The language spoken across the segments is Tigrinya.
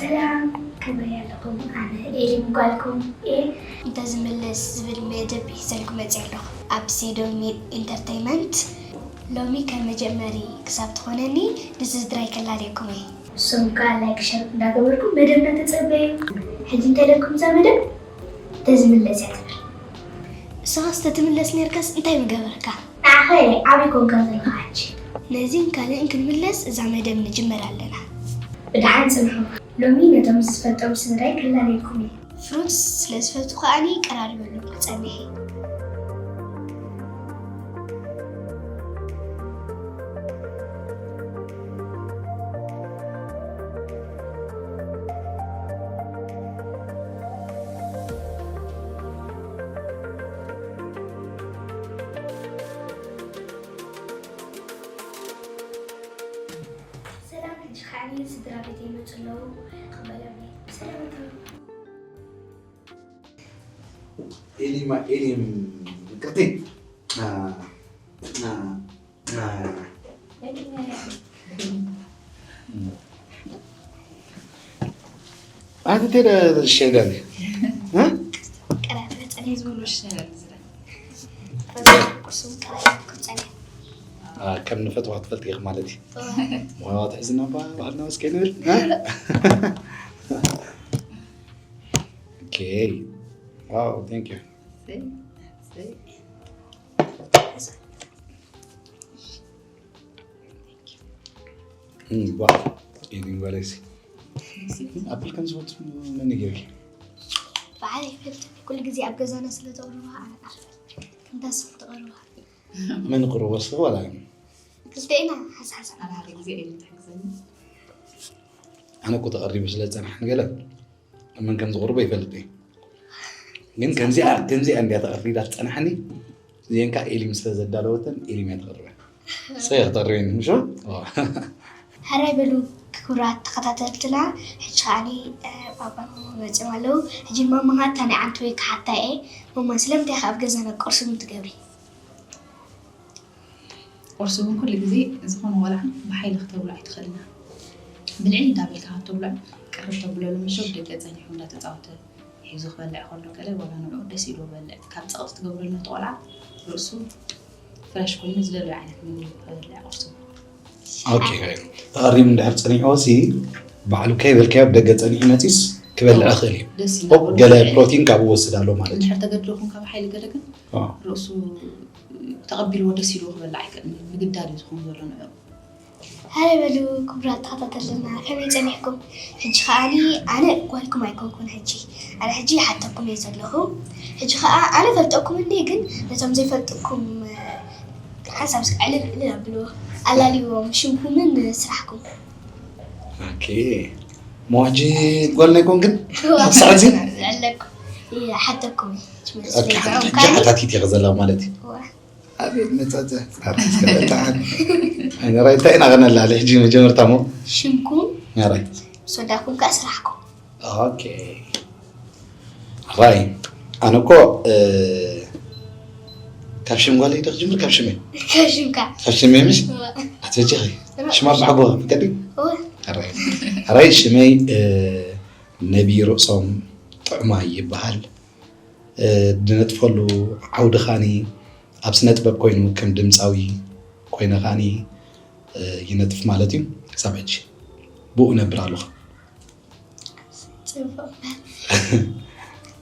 ሰላም፣ ከመይ ኣለኹም? ኣነ ኤሊም ጓልኩም እየ። እንተ ዝምለስ ዝብል መደብ ሒዘልኩም መፅየ ኣለኹ። ኣብ ሲዶሚ ኢንተርተይመንት ሎሚ ከም መጀመሪ ክሳብ ትኾነኒ ንዝዝድራይ ከላልየኩም እየ። ንሶም ከዓ ላይክ ሸር እንዳገበርኩም መደብና ተፀበዩ። ሕጂ እንታይ ኢለኩም እዛ መደብ? እንተ ዝምለስ እያ ትብል። ንስኻስ ተትምለስ ነርካስ እንታይ ምገበርካ? ንዓኸ ዓብዪ ኮንካ ዘለኻ ሕጂ። ነዚን ካልእን ክንምለስ እዛ መደብ ንጅመር ኣለና። ብደሓን ጽንሑ። ሎሚ ነቶም ዝፈልጦም ስድራይ ክላለየኩም እየ። ፍሩትስ ስለ ዝፈቱ ከኣኒ ቀራሪበሎም ክጸንሕ እየ። ሰላም፣ ሕጂ ከዓኒ ስድራ ቤት ይመጹ ኣለዉ። ክቕበሎም እየ። ሰላም ኣታ። ኤሊማ፣ ኤሊም፣ ይቅርታ። አ፣ አ፣ አ። ኣንቲ እንተ ደ-፣ ሸይዳኒ? እ? ቀዳድመ ጸኒሑ ዝበሎ ሸይዳኒ ዝረ። ቁሱም ቀላይ ክጸንሕ። አ፣ ከም ንፈትዋ ትፈልጥ ኢኺ ማለት እዩ። እዋ። ምዃኑ ትሕዝና እባ ባህልና መስቀል ይብል። እ? ኦኬ። ዋው፣ thank you። ሰይ፣ ሰይ። እም፣ ዋው፣ ኤሊም በለሲ። ኣፕል ከም ዝፈቱ መን ይገርኪ? በዓል ይፈልጥ። ኩሉ ግዜ ኣብ ገዛና ስለ ተቕርባ ኣነ ኣርፈ። ክንታ ስም ተቕርባ። መን ይቕርቦ እስኺ ዋላ? ክልተ ኢና ሓሳሓሳ። ኣነ ሓደ ግዜ ኤሊም ትሕግዘኒ። ኣነ እኮ ተቐሪቡ ስለ ዝጸናሕኒ ገለ መን ከም ዝቕርቦ ይፈልጥ እየ። ግን ከምዚኣ፣ ከምዚኣ እንድያ ተቐሪባ ትጸናሕኒ። እዚአን ከኣ ኤሊም ስለ ዘዳለወተን ኤሊም እያ ተቕርበን። ሰይ ተቕርበን፣ ምሽ? ኦ። ሕራይ በሉ ክቡራት ተኸታተልትና፣ ሕጂ ከኣኒ፣ እ፣ ባባ ማማ መጺኦም ኣለዉ። ሕጂ ንማማ ከኣ እታ ናይ ዓንቱ ወይ ክሓታ እየ። ማማ፣ ስለምንታይ ኢኻ ኣብ ገዛና ቁርሲ እውን ትገብሪ? ቁርሲ እውን ኩሉ ግዜ ዝኾነ ቆልዓ ብሓይሊ ክተብሎ ኣይትኽእልን ኢኻ። ብልዒ እንዳበልካ ካብ ተብሎ ቅርብ ተብለሉ ምሸት ደገ ጸኒሑ እንዳተጻወተ ሒዙ ክበልዕ ከሎ ገለ ዋላ ንዕኡ ደስ ኢሉ በልዕ። ካብ ጸቕጢ ትገብረሉ ነቲ ቆልዓ ርእሱ ፍረሽ ኮይኑ ዝደለዮ ዓይነት ምግቢ ክበልዕ ቁርሲ። ኦኬ፣ ተቐሪቡ እንድሕር ጸኒሕዎ ሲ ባዕሉ ከይበልካዮ ብደገ ጸኒሑ መጺስ ክበልዕ ይኽእል እዩ። ደስ ኢሉ ኦፕ፣ ገለ በልዕ። ፕሮቲን ካብኡ ወስድ ኣሎ ማለት እዩ። እንድሕር ተገድልኩም ካብ ሓይሊ ገለ ግን ኣዎ። ርእሱ ተቐቢልዎ ደስ ኢልዎ ክበልዕ ኣይክእልን እዩ። ምግዳድ እዩ ዝኾን ዘሎ ንዕኡ። ሃይ በሉ ክቡራት ተኸታተልና፣ ከመይ ጸኒሕኩም? ሕጂ ከኣኒ ኣነ ጓልኩም ኣይኮንኩን ሕጂ። ኣነ ሕጂ ይሓተኩም እየ ዘለኹ። ሕጂ ከኣ ኣነ ፈልጠኩም እንድየ፣ ግን ነቶም ዘይፈልጥኩም፣ እ፣ ሓንሳብ እስኪ ዕልል ዕልል ኣብልዎ። ኣላልይዎም ሽምኩምን ስራሕኩም። ኦኬ። እሞ ሕጂ ጓል ናይ ኮንክን? እዋ። ኣብ ሰዓት እዚ? ኣለኩ። ይሓተኩም። ኦኬ፣ ሓንቲ ሕጂ ሓታቲት ኢኺ ዘላ ማለት እዩ። እዋ። ኣቤት መጸጸ። ኣቤት ከበጣን። ኣይ፣ ራይ፣ እንታይ ኢና ከነላለ ሕጂ መጀመርታ እሞ? ሽምኩም? ራይ። ምስ ወዳኩም ከኣ ስራሕኩም። ኦኬ። ራይ፣ ኣነ እኮ፣ እ፣ ካብ ሽም ጓለይ ዶ ክጅምር፣ ካብ ሽመይ? ካብ ሽምካ። ካብ ሽመይ ምሽ? እዋ። ኣትበጃኺ። እዋ። ሽማ ብሓጎ ፍቀዲ? እዋ። ራይ። ራይ፣ ሽመይ፣ እ፣ ነቢ ርእሶም ጥዑማይ ይበሃል። እ፣ ድነጥፈሉ ዓውዲ ኻኒ ኣብ ስነ ጥበብ ኮይኑ ከም ድምፃዊ ኮይነ ኻኒ፣ እ፣ ይነጥፍ ማለት እዩ። ክሳብ ሕጂ ብኡ ነብር ኣለኹ። ጽቡቕ።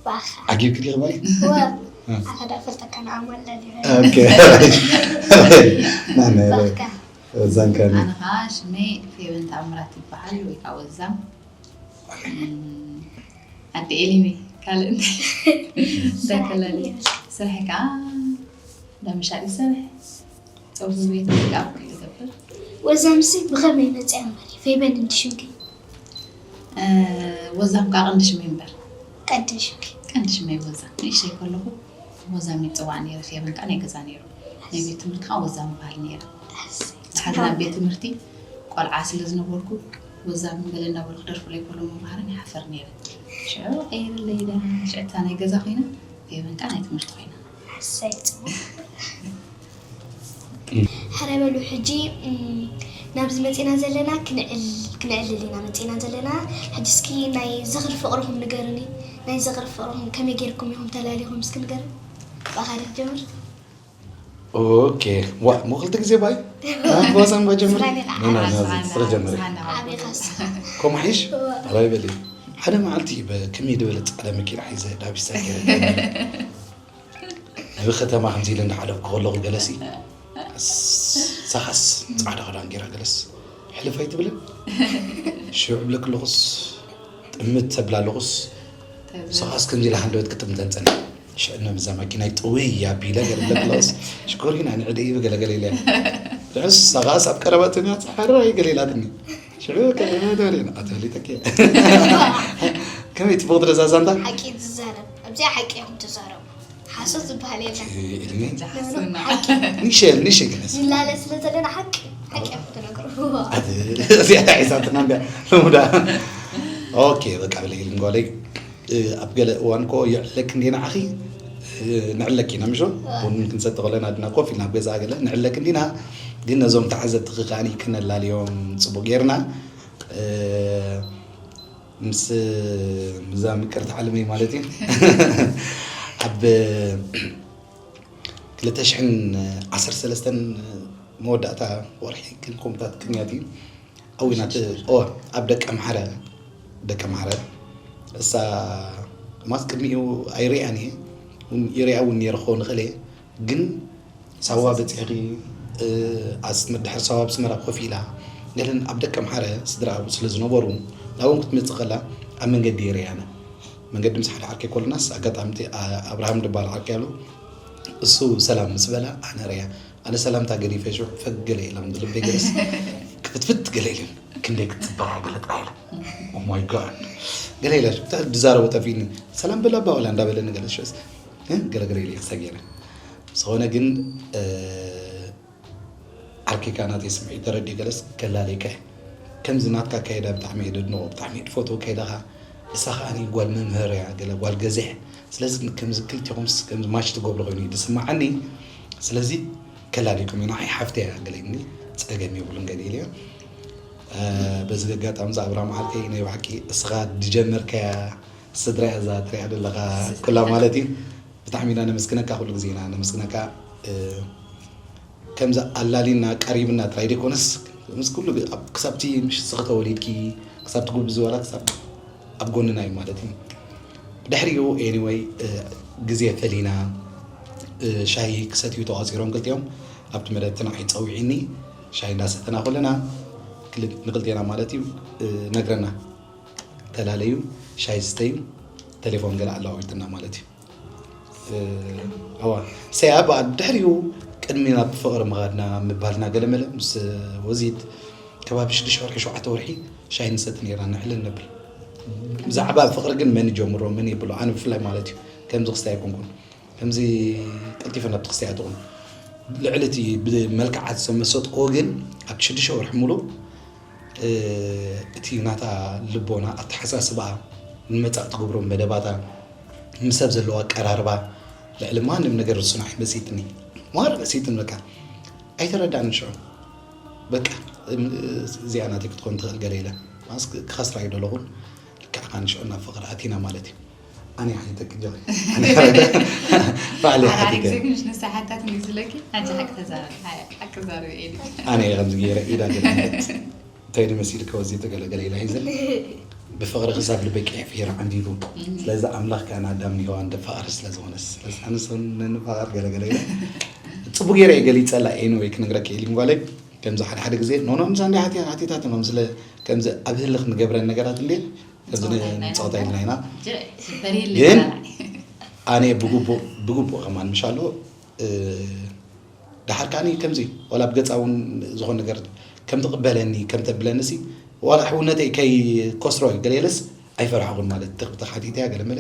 ባኻ። ዓጊብኪ ዲኺ ባይ? ወ-፣ እ። ኣታ ዳ ፈልጠካ ንኣማን ለሊበ። ኦኬ። ናነ፣ ባኻ። እዛን ከኒ። ኣነ ኸዓ ሽመይ ፌቨን ተኣምራት ይበሃል ወይ ከዓ ወዛም። እም፣ ኣደ ኤሊሚ፣ ካልእ እንታይ? እንታይ ከላሊ? ስራሕ ከዓ እንዳ መሻጢ ዝሰርሕ፣ ፀጉሪ ቤት ሜክኣፕ ይገብር። ወዛምሲ ብኸመይ መፅያ እምበር? ፌበን እንዲ ሽምኪ? እ፣ ወዛም ከዓ ቀንዲ ሽመይ እምበር። ቀንዲ ሽምኪ? ቀንዲ ሽመይ ወዛም። ንእሽተይ ከለኹ ወዛም ይፅዋዕ ነይረ፣ ፌበን ከዓ ናይ ገዛ ነይሩ። ናይ ቤት ትምህርቲ ከዓ ወዛም ይበሃል ነይረ። ኣሰይ፣ ሓደ ናብ ጽቡቕ። ቤት ትምህርቲ ቆልዓ ስለ ዝነበርኩ፣ ወዛም ገለ እናበሉ ክደርፉለይ ከለዉ መምሃራን ይሓፍር ነይረ። ሽዑ ቀይርለይ ኢለ፣ ሽዑ እታ ናይ ገዛ ኮይና፣ ፌበን ከዓ ናይ ትምህርቲ ኮይና። ኣሰይ፣ ጽቡቕ። ሕራይ በሉ፣ ሕጂ፣ እም፣ ናብዚ መፂና ዘለና ክንዕል ክንዕልል ኢና መፂና ዘለና። ሕጂ እስኪ ናይ ዝኽሪ ፍቕርኹም ንገሩኒ። ናይ ዝኽሪ ፍቕርኹም ከመይ ጌርኩም ኢኹም ተላሊኹም እስኪ ንገሩ። ብኣኻ ዶ ትጀምር? ኦኬ። ዋ ሞ ክልተ ግዜ ባይ ኣንባሳን ባጀምር ስራኒ ና ና ና ዝኽሪ ጀምር። ዓቢኻስ ኮማሒሽ ኣባይ በሊ። ሓደ መዓልቲ ከመይ ዝበለ ፃዕዳ መኪና ሒዘ ዳቢሳ ገይረ ብከተማ ከምዚ ኢለ እንዳሓለፍኩ ከለኹ ገለሲ ሳኻስ ፃዕዳ ክዳን ገይራ ገለስ ሕልፍ ኣይትብልን። ሽዑ ብለክ ኣለኹስ ጥምት ተብላ ኣለኹስ ሳኻስ ከምዚ ኢለ ሃንደበት ክጥምተን ፀነ። ሽዕነ ምዛ ማኪናይ ጥውይ ኣቢለ ገለ ብለክ ኣለኹስ ሽኮሪና ንዕደ ይብ ገለገለ ኢለ። ንዕስ ሳኻስ ኣብ ቀረባትና ፃሕራይ ገለ ኢላትኒ። ሽዑ ከ ኣተሊጠኪ ከመይ ትፈቕዶ ዛዛንታ ሓቂ ትዛረብ ኣብዚኣ ሓቂ ኢኹም ትዛረቡ። ሓሶት ዝበሃል የለን። ኢልኒ ሓቂ ኒሸል ኒሸ ግለስ ይላለ ስለ ዘለና ሓቂ ሓቂ ኢኹም ትነግሩ። እዚኣ ሒዛትና እንዳ ልሙዳ ኦኬ በቃ ብለ ኢልን ጓለይ ኣብ ገለ እዋን ኮ ይዕለክ እንዴ ንዓኺ ንዕለክ ኢና ምሾ ቡን ክንሰቲ ከለና ድና ኮፍ ኢልና ኣብ ገዛ ገለ ንዕለክ እንዲና ግን ነዞም ተዓዘብቲ ክኸኣኒ ክነላልዮም ፅቡቅ ጌርና ምስ ምዛ ምቅርቲ ዓለመይ ማለት እዩ ኣብ ክልተ ሽሕን ዓሰርተ ሰለስተን መወዳእታ ወርሒ ክንኮምታት ቅንያት እዩ ኣዊናት ኦ ኣብ ደቀ ምሓረ ደቀ ምሓረ እሳ ማስ ቅድሚኡ ኣይርያን እየ ይርያ እውን ነይረ ክኸውን ይኽእል እየ ግን ሳዋ በፂሕኺ ኣስ ድሕሪ ሳዋ ኣብ ኣስመራ ኮፍ ኢላ ገለን ኣብ ደቀ ምሓረ ስድራ ኣብኡ ስለ ዝነበሩ ናብኦም ክትመፅእ ከላ ኣብ መንገዲ የረያና መንገዲ ምስ ሓደ ዓርከይ ኮለናስ ኣጋጣሚ ኣብርሃም ድባል ዓርከይ ኣሎ እሱ ሰላም ምስ በላ ኣነ ረያ ኣነ ሰላምታ ገዲፈ ሽዑ ፈገለ ኢሎም ልበይ ገለስ ክፍትፍት ገለ ኢለን ክንደይ ክትፅበራ ገለ ጥራይ ኢለ ኦማይ ጋድ ገለ ኢለ ድዛረቦ ጠፊእኒ ሰላም በላ ኣባ ወላ እንዳበለኒ ገለስ ሽዑስ ገለገለ ኢለ ክሰገረ ዝኾነ ግን ዓርኪካ ናተይ ስምዒት ተረዲኡ ገለስ ከላለይካ እዩ ከምዚ ናትካ ኣካይዳ ብጣዕሚ እየ ደድንቆ ብጣዕሚ እየ ድፈትዎ ከይዳኻ እሳ ከዓኒ ጓል መምህር እያ ገለ ጓል ገዚሕ ስለዚ ከምዚ ክልቲኹምስ ከምዚ ማች ትገብሩ ኮይኑ እዩ ዝስምዓኒ ስለዚ ከላሊኩም እዩ ንዓይ ሓፍተይ እያ ገለ ኢልኒ ጸገም የብሉን ገለ ኢለዮ በዚ ኣጋጣሚ እዚ ኣብርሃም ዓርከይ ናይ ብሓቂ እስኻ ዝጀመርካያ ስድራ እያ እዛ ትሪኣ ዘለኻ ኩላ ማለት እዩ ብጣዕሚ ኢና ነመስግነካ ኩሉ ግዜ ኢና ነመስግነካ ከምዚ ኣላሊና ቀሪብና ጥራይ ዘይኮነስ ምስ ኩሉ ክሳብቲ ምሽስኺ ተወሊድኪ ክሳብቲ ጉብዝ ዋላ ክሳብ ኣብ ጎንና እዩ ማለት እዩ ድሕሪኡ anyway ግዜ ፈሊና ሻሂ ክሰትዩ ተቋፂሮም ክልቲኦም ኣብቲ መደብቲ ንዓይ ፀዊዒኒ ሻሂ እንዳሰተና ከለና ንክልቴና ማለት እዩ ነግረና ተላለዩ ሻሂ ስተዩ ተሌፎን ገለ ኣለዋዊጥና ማለት እዩ ኣዋ ሰያ በኣ ድሕሪኡ ቅድሚ ናብ ፍቕሪ ምኻድና ምባልና ገለመለ ምስ ወዚድ ከባቢ ሽዱሽተ ወርሒ ሸውዓተ ወርሒ ሻሂ ንሰቲ ነርና ንሕልን ነብል ብዛዕባ ፍቕሪ ግን መን ይጀምሮ መን የብሎ ኣነ ብፍላይ ማለት እዩ ከምዚ ክስታይ ኣይኮንኩን ከምዚ ቀልጢፈ ናብቲ ክስታይ ኣትኹን ልዕሊ እቲ ብመልክዓት ሰብ መሰጥክዎ ግን ኣብቲ ሽዱሽተ ወርሒ ሙሉእ እቲ ናታ ልቦና ኣተሓሳስባኣ ንመጻእ ትገብሮ መደባታ ንሰብ ዘለዋ ኣቀራርባ ልዕሊ ማንም ነገር ርስና ኣይመጺትኒ ማር መጺትን በቃ ኣይተረዳእን ሽዑ በቃ እዚኣ ናተይ ክትኮን ትኽእል ገለ ኢለ ማስ ክኸስራ ይደለኹን ልክዕኻ ንሽዑ ናብ ፍቕሪ ኣቲና ማለት እዩ ኣነ ሓይተክ ጆ ባዕሊ ሓቲተ ግዜ ግን ንሳ ሓታት እንዲዝለኪ ሓንቲ ሓቂ ተዛረብ ሓቂ ዛረብ ኤዲ ኣነ ከምዚ ገይረ ኢዳ ገለ እንታይ ድመሲልካ ወዚ ተገለገለ ኢላ ሂዘ ብፍቕሪ ክሳብ ልበይ ቀይሕ ፍሒር ዓንዲቡ ስለዚ ኣምላኽ ከኣ ንኣዳም ንሄዋን ደፋቐር ስለ ዝኾነስ ስለዚ ኣነ ሰብ ንንፋቐር ገለገለ ኢለ ጽቡቅ ገይረ እየ ገሊጸላ ኤኒወይ ክነግረኪ ኢሊ ጓለይ ከምዚ ሓደ ሓደ ግዜ ኖኖ ምሳ እንዲ ሓቲያ ሓቲታት ኖም ስለ ከምዚ ኣብ ህልኽ ንገብረን ነገራት እንዲ ከምዚ ንጻወታ ኢልና ኢና ግን ኣነ ብግቡእ ብግቡእ ከማን ምሻሎ ድሓር ከዓኒ ከምዚ ዋላ ኣብ ገጻ እውን ዝኾን ነገር ከም ትቕበለኒ ከም ተብለኒ ሲ ዋላ ሕውነተይ ከይከስሮ እዩ ገለ የለስ ኣይፈራሕኹን ማለት ተኽብተ ሓቲተያ ገለ መለ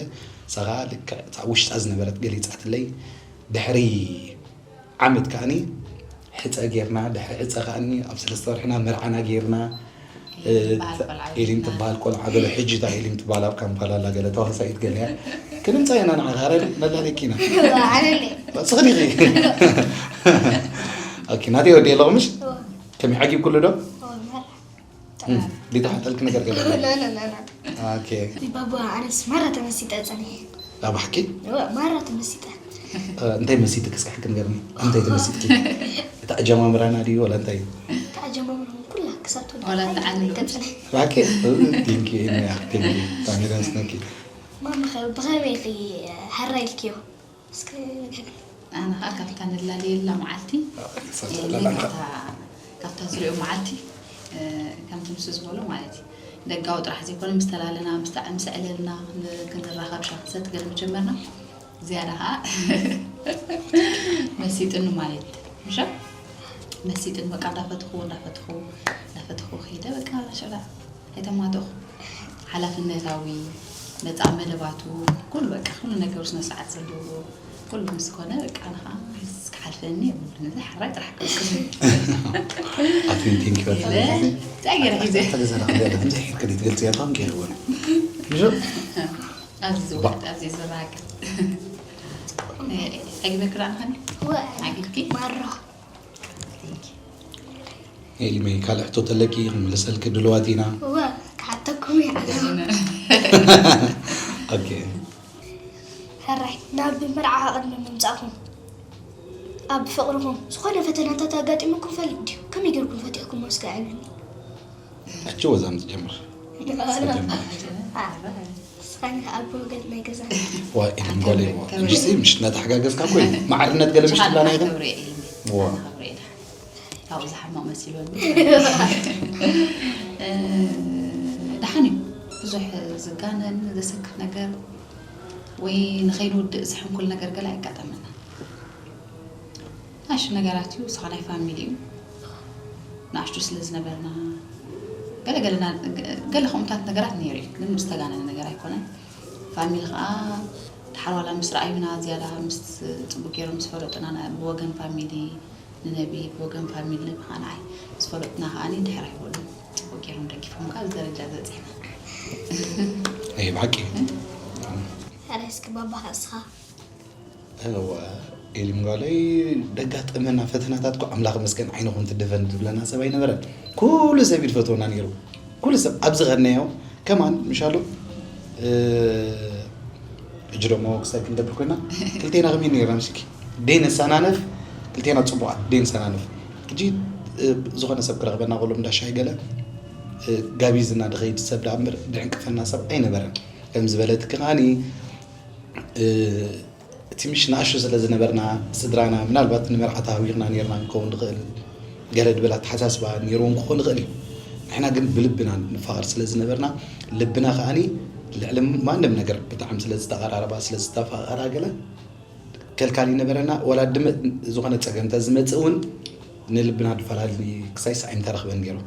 ሳኻ ልክዕ እታ ውሽጣ ዝነበረት ገሊጻትለይ ድሕሪ ዓመት ከዓኒ ሕፀ ጌርና ድሕሪ ዕፀ ከዓኒ ኣብ ሰለስተ ወርሕና መርዓና ጌርና ኤሊን ትበሃል ቆልዓ ገለ ሕጂ እታ ኤሊን ትበሃል ኣብ ካምፓላ ኣላ ገለ ተዋሳኢት ገለ እያ ክንምፃ ኢና ንዓኻ ረ ነላሊኪ ኢና ፅኽዲኺ ኦኬ ናተይ ወዲ ኣለኹ ምሽ ከመይ ዓጊብ ኩሉ ዶ ዲታ ሓጠልክ ነገር ገለ لا لا لا لا ኦኬ ባባ ኣነስ ማራ ተመሲጠ ጸኒሐ ኣብ ሓቂ እወ ማራ ተመሲጠ እንታይ መሲጥክ እስኪ ሓቂ ንገርኒ እንታይ ተመሲጥኪ እቲ ኣጀማምራና ድዩ ወላ እንታይ እዩ ተኣጀማምርኩም ኩላ ክሳብ ትወድእ ወላ ተዓልሉ። ተጸኒሐ ሓቂ ቴንኪ ቴንኪ ታሚራ ስነኪ ማሚ ኸ ብኸመይ ኢኺ ሕራ ኢልክዮ እስከ ንገርኒ ኣነ ከዓ ካብታ ንላለየላ መዓልቲ ክሳብ እኔ ትወዳላንካ ካብታ- ካብታ ዝሪኦ መዓልቲ እ፣ ከምቲ ንሱ ዝበሎ ማለት እዩ ደጋዊ ጥራሕ ዘይኮነ ምስ ተላለና ምስ ተዓ- ምስ ዕለልና ን- ክንራኸብ ሻክሰት ገለ ምጀመርና ዝያዳ ከዓ መሲጥኒ ማለት ምሻ መሲጥን በቃ እንዳፈትኹ እንዳፈትኹ እንዳፈትኹ ከይደ በቃ ሽላ ኣይተማጠኹ ሓላፍነታዊ መፃ መደባቱ ኩሉ በቃ ኩሉ ነገሩ ስነ ስርዓት ዘለዎ ኩሉ ምስ ኮነ በቃ ንኻ ክሓልፈኒ የብሉን እዚ ሓራይ ጥራሕ ክወስድ ኣትሪን ቴንኪ ኢለ እንታይ ገይረ ሒዘ ተገዛና ከምዚ ሒድካ ትገልጽ ያታም ከይኸውን ምሽ ኣብዚ ዝወቅት ኣብዚ ዝራቅ ጸጊበ ክዳን ኸኒ ወ ዓጊብኪ ማራ ኤሊመይ ካልእ ሕቶ ተለኪ ክንምልሰልኪ ድልዋት ኢና ወ ክሓተኩም ይዓለና ኦኬ ሕራይ ናብ መርዓ ቅድሚ ምምፃእኩም ኣብ ፍቅርኩም ዝኾነ ፈተናታት ኣጋጢሙኩም ፈልጥ ድዩ ከመይ ገርኩም ፈቲሕኩም ወስካ ዕልኒ ሕጂ ወዛም ትጀምር ስኻኒ ኣብ ወገን ናይ ገዛ ዋ ኢድን ጓለይ ዋ ሕጂሲ ምሽ እናተሓጋገዝካ ኮይ ማዕርነት ገለ ምሽ ትብላና ይኽን ዋ ካብኡ ዝሓማቕ መሲልወኒ እ፣ ደሓን እዩ ብዙሕ ዝጋነን ዘሰክፍ ነገር ወይ ንኸይንውድእ ዝሕንኩል ነገር ገለ ኣይጋጠመና ኣሽ ነገራት እዩ ስኻ ናይ ፋሚሊ እዩ ንኣሽቱ ስለ ዝነበርና ገለ ገለና ገለ ከምኡታት ነገራት ነይሩ እዩ ግን ዝተጋነነ ነገር ኣይኮነን ፋሚሊ ከዓ ድሓር ዋላ ምስ ረኣዩና ዝያዳ ምስ ፅቡቅ ገይሮም ምስ ፈለጡና ና- ብወገን ፋሚሊ ንነቢ ብወገን ፋሚሊ ንብኻ ንዓይ ምስ ፈለጡና ከዓ ድሕር ኣይበሉን ፅቡቅ ገይሮም ደጊፎም ከዓ እዚ ደረጃ በፂሕና ኣይ ብሓቂ ሕራይ እስኪ ባባኻ እስኻ እዋ ኤሊም ጓለይ ደጋጠመና ፈተናታት ኮ ኣምላኽ መስገን ዓይንኹም ትደፈን ዝብለና ሰብ ኣይነበረን ኩሉ ሰብ ይድፈትወና ነይሩ ኩሉ ሰብ ኣብዚ ኸድናዮ ከማን ምሻሉ እ፣ ሕጂ ደሞ ክሳይ ክንገብር ኮይና ክልቴና ከመይ ነርና ምስኪ ደይ ነሰናነፍ ክልቴና ፅቡቃት ደይ ነሰናነፍ ሕጂ እ፣ ዝኾነ ሰብ ክረኽበና ከሎ እንዳሻይ ገለ እ፣ ጋቢዝና ድኸይድ ሰብ ደኣ እምበር ድዕንቅፈና ሰብ ኣይነበረን ከም ዝበለትኪ ከዓኒ እ፣ እቲ ምሽ ንኣሽቱ ስለ ዝነበርና ስድራና ምናልባት ንመርዓ ተሃዊኽና ነርና ክንከውን ንኽእል ገለ ድብል ኣተሓሳስባ ነይርዎም ክኾን ይኽእል እዩ ንሕና ግን ብልብና ንፋቐር ስለ ዝነበርና ልብና ከዓኒ ልዕሊ ማንም ነገር ብጣዕሚ ስለ ዝተቐራረባ ስለ ዝተፋቐራ ገለ ከልካል ይነበረና ወላ ድመ ዝኾነ ፀገም እንተ ዝመፅእ እውን ንልብና ድፈላሊ ክሳይ ሰዓይ ምተረኽበን ነይሩ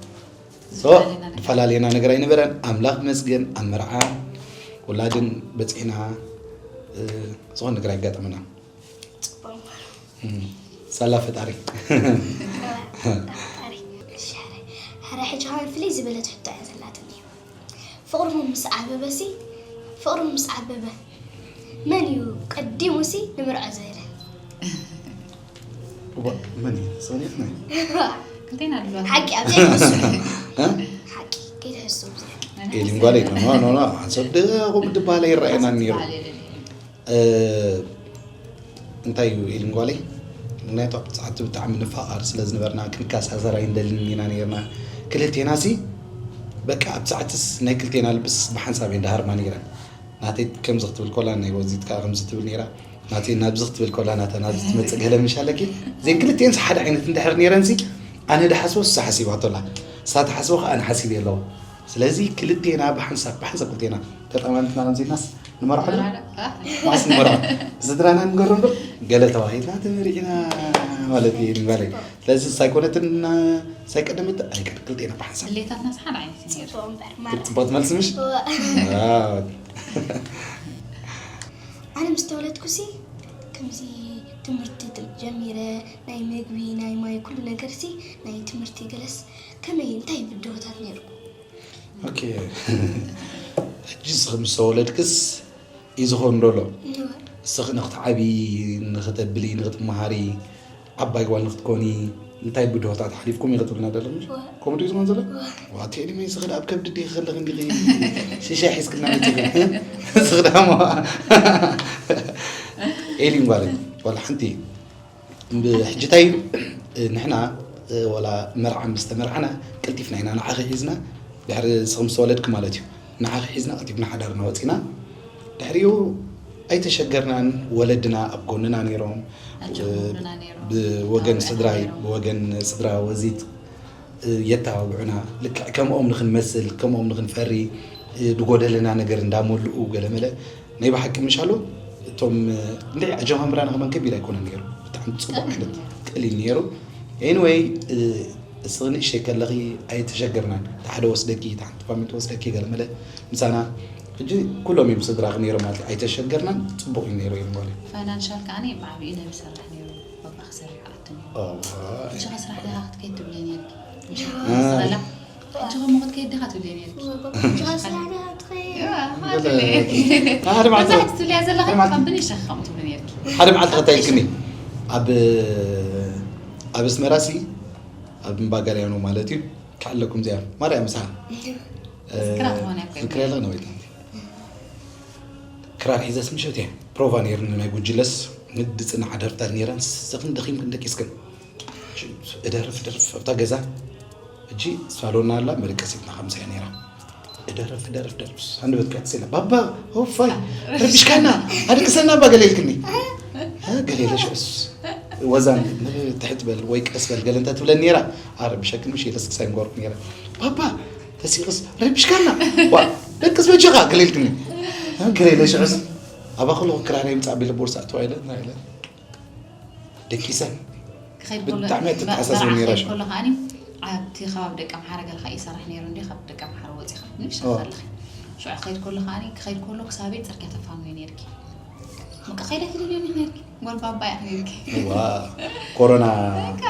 ሶ ድፈላለየና ነገር ኣይነበረን ኣምላኽ መስገን ኣብ መርዓ ውላድን በፂሕና እ፣ ዝኾነ ነገር ኣይጋጠመና ፅቡቅ እም፣ ሳላ ፈጣሪ ሕረ ሕጂ ኸዓ ፍልይ ዝበለት ሕቶ እያ ዘላትኒ ፍቅርኹም ምስ ዓበበ ሲ ፍቅርኹም ምስ ዓበበ መን እዩ ቀዲሙ ሲ ንምርዖ ዝበለ እዋ፣ መን እዩ ሰኒፍና ክልቴና ኣለዋ ሓቂ ኣብዚ ኣይትሕሱ ሓቂ ከይትሕሱ ኣብዚ ኤሊም ጓለይ ኖ ኖ ኖ ኣንሰብ ደኹም ድባለ ይረኣየና ነይሩ እ፣ እንታይ እዩ ኤሊም ጓለይ ምክንያቱ ኣብ ሰዓቱ ብጣዕሚ ንፋቐር ስለ ዝነበርና ክንከሳሰር ኣይንደልን ኢና ነርና ክልቴና ሲ በቃ ኣብ ሰዓትስ ናይ ክልቴና ልብስ ብሓንሳብ እየን ዳሃርማ ነይረን ናተይ ከምዚ ክትብል ኮላ ናይ ወዚት ከዓ ከምዚ ትብል ነይራ ናተይ ናብዚ ክትብል ኮላ ናታ ናብዚ ትመፅእ ገለ ምሽ ኣለኪ እዘን ክልቴንስ ሓደ ዓይነት እንድሕር ነይረን ሲ ኣነ ድሓስቦ እሳ ሓሲባቶ ኣላ እሳ ትሓስቦ ከዓ ኣነ ሓሲብ ኣለዎ ስለዚ ክልቴና ብሓንሳብ ብሓንሳብ ክልቴና ተጠማሚትና ከምዚናስ ንመርዓዶ ማስ ንመርዓ ስድራና ንገሮ እምበር ገለ ተባሂልና ተመሪዕና ማለት እዩ ንበለ ስለዚ ሳይኮነትን ሳይቀደመት ኣይቀድ ክልቴና ብሓንሳብ ድሌታትናስ ሓደ ዓይነት እዩ ነይሩ ፅቡቅ እምበር ማለት ፅቡቅ መልሲ ምሽ ኣነ ምስ ተወለድኩ ሲ ከምዚ ትምህርቲ ጀሚረ ናይ ምግቢ ናይ ማይ ኩሉ ነገር ሲ ናይ ትምህርቲ ገለስ ከመይ እንታይ ብድሆታት ነይሩ ኦኬ ሕጂ ንስኺ ምስ ተወለድክስ እዩ ዝኾን ዶ ኣሎ እስኺ ንክትዓቢ ንክተብሊ ንክትመሃሪ ዓባይ ጓል ንክትኮኒ እንታይ ብድሆታት ሓሊፍኩም ኢኺ ትብልና ዘለኹም? ከምኡ ድዩ ዝኸውን ዘሎ? ዋ፣ ቴዲ መይ ስኽዳ ኣብ ከብዲ ዲኺ ከለኺ እንዲኺ ሽሻይ ሒዝክልና መጺኺ? ስኽዳ እሞ። ኤሊን ጓለይ፣ ዋላ ሓንቲ ብሕጂ እንታይ ንሕና፣ ዋላ መርዓ ምስ ተመርዓና ቀልጢፍና ኢና ንዓኺ ሒዝና፣ ድሕሪ ንስኺ ምስ ተወለድኪ ማለት እዩ። ንዓኺ ሒዝና ቀልጢፍና ሓዳርና ወጺና። ድሕሪኡ ኣይተሸገርናን። ወለድና ኣብ ጎንና ነይሮም። ኣጆኹም ይብሉና ነይሮም። ብወገን ይተባብዑና ስድራይ፣ ነይሮም። ብወገን ስድራ ወዚት፣ እ፣ የተባብዑና። ልክዕ ከምኦም ንኽንመስል፣ ከምኦም ንኽንፈሪ፣ እ፣ ዝጎደለና ነገር እንዳመልኡ ገለመለ። ናይ ብሓቂ ምሽ ኣሎ፣ እቶም፣ እ፣ እንድዒ ኣጀማምራና ከማን ከቢድ ኣይኮነን ነይሩ። ብጣዕሚ ጽቡቕ ዓይነት ቀሊል ነይሩ። ኤኒወይ፣ እ፣ እስኺ ንእሽተይ ከለኺ ኣይተሸገርናን። እታ ሓደ ወስደኪ፣ እታ ሓንቲ ፋሚሊ ትወስደኪ ገለመለ ምሳና። ሕጂ ኩሎም እዮም ስድራኺ ነይሮም ማለት እዩ። ኣይተሸገርናን፣ ጽቡቕ እዩ ነይሩ እዮም ጓለይ። ፋይናንሻል ከኣ ብዓቢኡ ናይ ዝሰርሕ ነይሩ፣ በባኺ ሰሪሑ ኣቱ ነይሩ። እዋ፣ ሕጂ ከ ስራሕ ዲኻ ክትከይድ ትብለይ ነይርኪ። ምሽ እ። ስራላ። ሕጂ ከ ሞ ክትከይድ ዲኻ ትብለይ ነይርኪ። ሕጂ ከ ስራሕ ዲኻ ክትከይድ። እዋ፣ ገለ። ኣትብለይ። ሓደ መዓልቲ መብዛሕትኡ ትብልያ ዘለኻ ሓደ መዓልቲ ካብ ብንሽ ኢኻ ከምኡ ትብሊ ነይርኪ። ሓደ መዓልቲ ከታይ ኢልክኒ። ኣብ፣ ኣብ ኣስመራ ሲ፣ ኣብ እምባ ጋልያኖ ማለት እዩ። ክሓለኩም እዚኣ ማርያም ምሳኻ። ዝክራ ትኾነ እኮ ዝክራ የለ ነው ይታንት። ክራር ሒዘስ ምሸት እየ ፕሮቫ ነይርኒ ናይ ጉጅለስ ንድጽና ሓደርታት ነይረን ስኽን ደኺምክን ደቂስክን። እደርፍ ደርፍ ኣብታ ገዛ። እጂ ሳሎና ኣላ መደቀሲትና ከምሳ እያ ነይራ። እደርፍ ደርፍ ደርፍ። ሳንድ በት ቀጽ ኢላ፣ "ባባ፣ ኦፋይ፣ ረቢሽካና፣ ኣደቅሰና እባ" ገለ ኢልክኒ። እ፣ ገለ ኢለ ሽዑስ ወዛን ትሕት በል ወይ ቀስ በል ገለ እንተ ትብለኒ ነይራ፣ ኣረብሸክን ምሽ ኢለስ ክሳይ ምጓርኩ ነይረ። "ባባ፣ ተሲቕስ ረቢሽካና፣ ዋ፣ ደቅስ በጃኻ" ገለ ኢልክኒ። እ፣ ገለ ኢለ ሽዑስ ኣባኹ ኣለኹ ክራር የምጻእ ቢለ ቦርሳ ኣተዋ ኢለ፣ ና ኢለ። ደቂሰ። ክኸይድ ከሎ ብጣዕሚ እያ ትተሓሳስብ መርዓ ነይራ ክኸይድ ሽዑ። ከሎ ከኣኒ ኣብቲ ከባቢ ደቀ ምሓረ ገለ ከኣ ይሰርሕ ነይሩ እንዲ፣ ካብ ደቀ ምሓረ ወጺኻ ንእሽቶ ኦ። ከለኺ። ሽዑ ክኸይድ ከሎ ከኣኒ፣ ክኸይድ ከሎ ክሳብ ቤት ጽርግያ ተፋንዮ ነይርኪ። በቃ ከይደ ትደልዮ ነይርኪ። ጓል ባባ እያ ነይርኪ። እዋ፣ ኮሮና በቃ።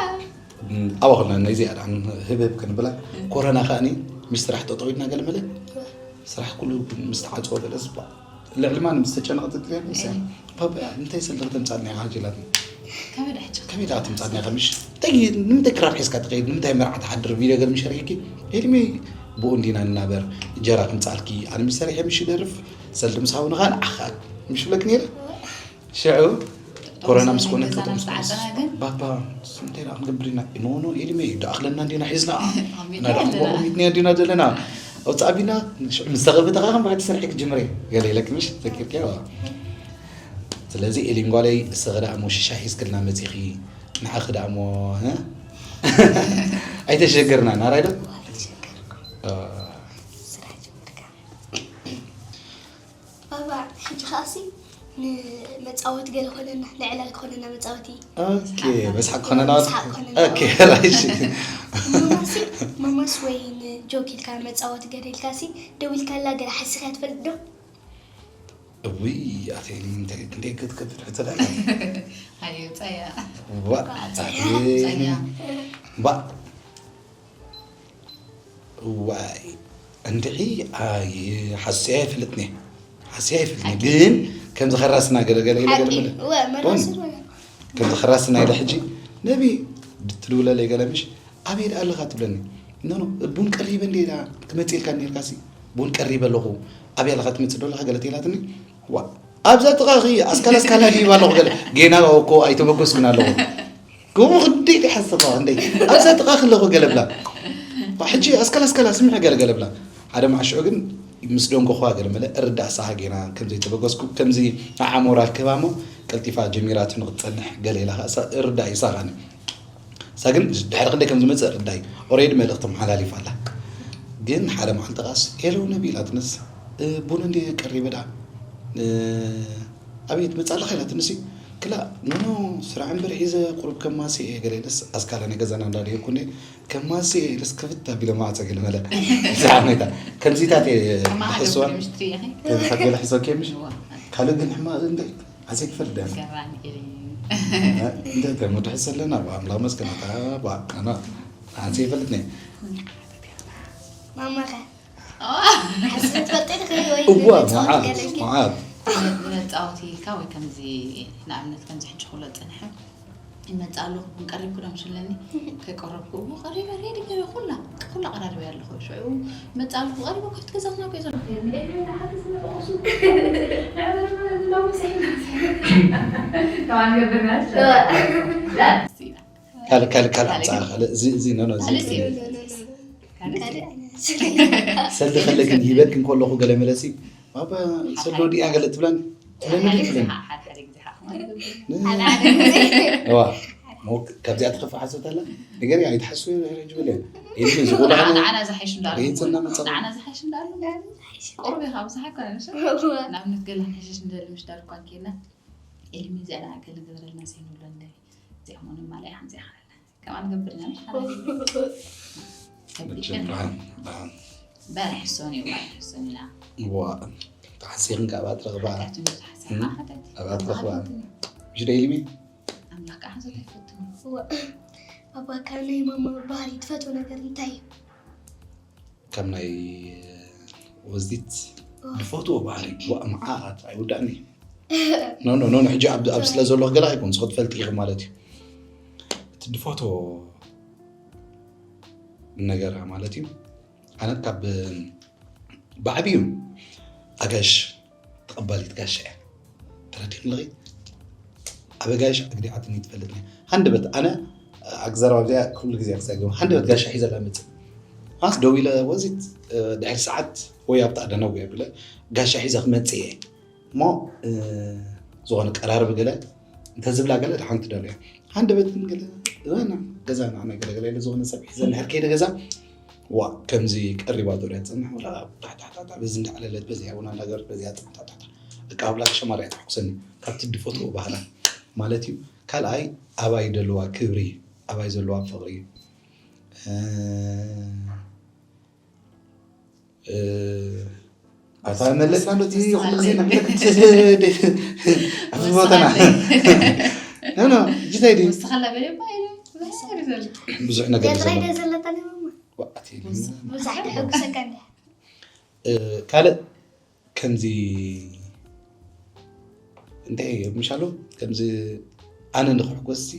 ም፣ ኣባኹልና ናይ እዚኣ ደኣ ህብህብ ክንብላ። እ። ኮሮና ከኣኒ ምስ ስራሕ ጠጠው ኢልና ገለ መለ። ስራሕ ኩሉ ምስ ተዓጽወ ገለ ዝባ-፣ ልዕሊ ማንም ዝተጨነቐት እትሪኣ ንሳ እያ። እይ። ባባ፣ እንታይ ስለ ተምጻልና ኢኻ ሕጂ ኢላትኒ። ከመይ ደኣ ሕጂ? ከመይ ደኣ ተምጻልና ኢኻ ምሽ? እንታይ፣ ንምንታይ ክራር ሒዝካ ትኸይድ? ንምንታይ መርዓ ትሓድር? ቪድዮ ገለ ምሽ ኣርኢኪ? ኤድሜ ብኡ እንዲና ንናበር። እንጀራ ክምጻልኪ፣ ኣነ ምሽ ሰሪሐ ምሽ ይደርፍ፣ ሰልዲ ምስ ሃቡኒ ኸኣ ንዓኻ ምሽ ብለክ ነይረ። ሽዑ ኮሮና ምስ ኮነ ገዛና ምስ ተዓጸና ግን ባባ፣ እንታይ ደኣ ክንገብር ኢና? ኖ፣ ኖ፣ ኤድሜ፣ ደኣኽለና እንዲና ሒዝና። ኣሚና ኢና ደኣ ኣለና። ኣሚትና እንዲና ዘለና። ኣውጽእ ኣቢና፣ ሽዑ ምስ ተኸፈተ ኸኣ ከም ብሓንቲ ስራሕ ክጅምር እየ። ገለ ኢለክ ምሽ? ዘኪርክዮ? ስለዚ ኤሊን ጓለይ፣ እስኺ ደኣ እሞ ሽሻ ሒዝክልና መጺኺ፣ ንዓኺ ደኣ እሞ፣ እ? ኣይተሸገርናን፣ ኣራይ ዶ? ኣይተሸገርኩ። እ። ስራሕ ጀመርካ። ባባ፣ ሕጂ ኸኣሲ ንመጻወቲ ገለ ኮነና፣ ንዕላል ኮነና መጻወቲ። ኦኬ፣ መስሓቅ ኮነና። መስሓቅ ኮነና። ኦኬ፣ ራይሽ። ማማሲ፣ ማማስ ወይ ንጆክ ኢልካ መጻወቲ ገለ ኢልካሲ፣ ደው ኢልካላ ገለ ሓሲኻ ትፈልጥ ዶ? እውይ፣ ኣቴኒ፣ እንታይ፣ ክንደይ ክትከብድ ሕቶ ደኣ። ሃዩ፣ ጸያ። ዋ፣ ጸያ። ኣቴኒ። ጸያ። ባ። እዋይ፣ እንድዒ፣ ኣይ፣ ሓስያ ኣይፈልጥን እየ። ሓስያ ኣይፈልጥን እየ። ኣይ። ግን ከምዚ ከራስና ገለ፣ ገለ ኢለ፣ ገለ ሓቂ። መለ። እወ፣ መራሲ ቡን። ወላ። ከምዚ ከራስና ኢለ ሕጂ፣ ነቢ፣ ትድውለለይ ገለ ምሽ፣ ኣበይ ደኣ ኣለኻ ትብለኒ። ኖ፣ ኖ፣ ቡን ቀሪበ እንደ ኢላ ትመጽእ ኢልካ ነርካሲ፣ ቡን ቀሪበ ኣለኹ። ኣበይ ኣለኻ ትመጽእ ዶ ኣለኻ ገለ ተይላትኒ። ዋ፣ ኣብዛ ጥቓኺ ኣስካል ኣስካል ኣድሂበ ኣለኹ ገለ። ጌና እኮ ኣይተበገስኩን ኣለኹ። ከምኡ ክንደይ ደይሓሰብካ፣ ክንደይ ኣብዛ ጥቓ ከለኹ ገለ ብላ። ባ፣ ሕጂ ኣስካል ኣስካል ስምዒ ገለ ገለ ብላ። ሓደ መዓሽዑ ግን ምስ ደንጎኹዋ ገለ መለ እርዳእ ሳኻ ጌና ከም ዘይተበገስኩ፣ ከምዚ ኣዓሞራ ክህባ እሞ ቀልጢፋ ጀሚራቱ ንኽትጸንሕ ገለ ኢላ ኸኣ እሳ እርዳእ ይሳኻኒ። እሳ ግን ድሕሪ ክንደይ ከም ዝመጽእ እርዳእ እዩ። ኦሬዲ መልእኽቲ መሓላሊፋ ኣላ። ግን ሓደ መዓልቲ ኸኣስ፣ ሄሎ ነቢ ኢላትንስ፣ እ፣ ቡን እንድየ ቀሪበ ደኣ፣ እ፣ ኣበይ ትመጽእ ኣለኻ ኢላትንሲ፣ ክላ፣ ኖ፣ ኖ፣ ስራሕ እምበር ሒዘ ቁሩብ ከማሲ እየ ገለ ኢለስ፣ ኣስካለ ናይ ገዛና እንዳደየኩ እንደ፣ ከማሲ እየ ኢለስ፣ ክፍት ኣቢለ ማዕጸ ገለ መለ። እዛ ሁኔታ፣ ከምዚታት እየ ከማኻ ድሕስዋ፣ ገለ ምሽ ትርእኺ? ከምዚታት ገለ ሕሰብኪ ምሽ? እዋ። ካልእ ግን ሕማቕ እንደ፣ ኣዘይ ክፈልጥ እየ። ገራሚ እዩ። እንደ፣ እንደ፣ ምድሕስ ኣለና፣ ብኣምላኽ መስገን፣ ኣታ፣ ባ፣ ኣና፣ ኣዘይ ይፈልጥ ነይ። ማማኸ? እዋ፣ መዓት፣ መዓት። መጻወቲ ኢልካ ወይ ከምዚ፣ ንኣብነት ከምዚ ሕጂ ክብሎ ዝጸንሐ፣ ይመጽእ ኣለኹ፣ ግን ቀሪብኩ ዶ ምስለኒ? ከይቀረብኩ፣ እሞ ቀሪበ፣ ሬዲ ገይረ፣ ኩላ፣ ኩላ ቀራሪበ ኣለኹ። ሽዑ ይመጽእ ኣለኹ፣ ቀሪበ፣ ካብቲ ገዛትና እኮ እዩ ዘሎ። ከማን ገብርና። ካልእ፣ ካልእ፣ ካልእ ኣምጽኣ፣ ካልእ፣ እዚ፣ እዚ፣ ኖ፣ ኖ፣ እዚ። ካልእ፣ ካልእ፣ ሰልዲ ከለክን ሂበክን ከለኹ ገለ መለሲ፣ ባባ፣ ሰልዲ ወዲኣ ገለ ትብላኒ፣ ትብለኒ፣ ትብለኒ። ሓደ፣ ሓደ ግዜ ሓ-፣ ሓደ ግዜ ሓ-፣ ሓደ፣ ሓደ ግዜ። እዋ፣ ሞ-፣ ካብዚኣ ትኸፍእ ሓሶት ኣላ? ንገሪ፣ ኣይትሓስዊ፣ ሕጂ በለ። ኢልኪ፣ እዚ ቁልዓ ንዓ-፣ ነ-፣ ንዓና ዝሓይሽ እንዳሉ። ርእይቶ እናመጸ። ንዓና ዝሓይሽ እንዳሉ። ቁሩብ ኢኻ፣ ብዙሕ ኣይኮነን፣ እሺ? እዋ። ንኣብነት፣ ገለ ክንሕሸሽ እንደሊ፣ ምሽ ዳርኳ ኬና። ኢልሚ፣ እዚኣ ደኣ ገለ ገበረልና፣ ዘይንብሎ እንደ-፣ እዚኣ ሞ ንማልኣ ሓንዚኣ ኸለና። ከማን ገብርና፣ ምሽ ሓራ። መቸም ብርሃን፣ ብርሃን። በርሕ ሶኒ፣ በርሕ ሶኒና። እዋ፣ ተሓሲኽን ካብ ኣትረኽባ። ሓታትን ተሓሲኽን እም፣ ሓታትን። ኣብ ኣትረኽባ። ሓታትን። ምሽ ደ ኢልሚ? ኣምላኽ ከዓ ሓሶት ኣይፈቱን። እዋ። ኣባ፣ ካብ ናይ ማማ ባህሪ ትፈትዎ ነገር እንታይ እዩ? ካብ ናይ ወዚት እዋ። ዝፈትዎ ባህሪ፣ ዋ፣ መዓት ኣይውዳእን እዩ። ኖ፣ ኖ፣ ኖ፣ ኖ፣ ሕጂ ኣብ፣ ኣብ ስለ ዘለኹ ገለ ኣይኮን፣ ንስኹ ትፈልጢ ኢኺ ማለት እዩ። እቲ ዝፈትዎ ነገር ማለት እዩ። ኣነ ካብ ብዓቢኡ ኣጋይሽ ተቐባሊት ጋሻ እያ። ተረዲእኒ ኣለኺ? ኣብ ኣጋይሽ ኣግዲዓትኒ ትፈልጥ እያ። ሃንደበት ኣነ ኣግዘራብ እዚኣ ኩሉ ግዜ ክሰግም። ሃንደበት ጋሻ ሒዘላ መጽእ። ማስ ደው ኢለ ወዚት፣ እ፣ ድሕሪ ሰዓት ወይ ኣብታ ደነው እያ ቢለ ጋሻ ሒዘ ክመጽእ እየ። እሞ፣ እ፣ ዝኾነ ቀራርብ ገለ እንተዝብላ ገለ ደሓን ትደልያ። ሃንደበት ግን ገለ፣ እ፣ ና፣ ገዛ ንዓና ገለ ገለ ኢለ ዝኾነ ሰብ ሒዘ እንድሕር ከይደ ገዛ፣ ዋ፣ ከምዚ ቀሪባ ዶ እያ ትጸንሕ፣ ወላ ታሕታሕታሕታ፣ በዚ እንዳዕለለት፣ በዚኣ ቡና እንዳገበረት፣ በዚኣ ጸንታታታ። እቃ ብላ ሸማርያ ትሕኩሰኒ፣ ካብቲ ድፈትዎ ባህላ ማለት እዩ። ካልኣይ፣ ኣባይ ደለዋ ክብሪ፣ ኣባይ ዘለዋ ፍቕሪ፣ እ፣ እ፣ ኣታ መለስና ዶ እቲ ኩሉ ግዜ ንሕለክ እቲ ኣብ ቦታና። ኖ፣ ኖ፣ ጅታይ ድዩ? ወስኻላ በለ እባ ኢሉ። ብዙሕ ነገር ገጽ ናይ ዘሎ። ደዘለታ ነው። ዋዕት ኢሉ። ወስኽ። ብዙሕ ተሐጉሰካ እንደ። እ፣ ካልእ ከምዚ እንታይ እዩ ምሻሉ? ከምዚ ኣነ ንኽሕጎስ ሲ፣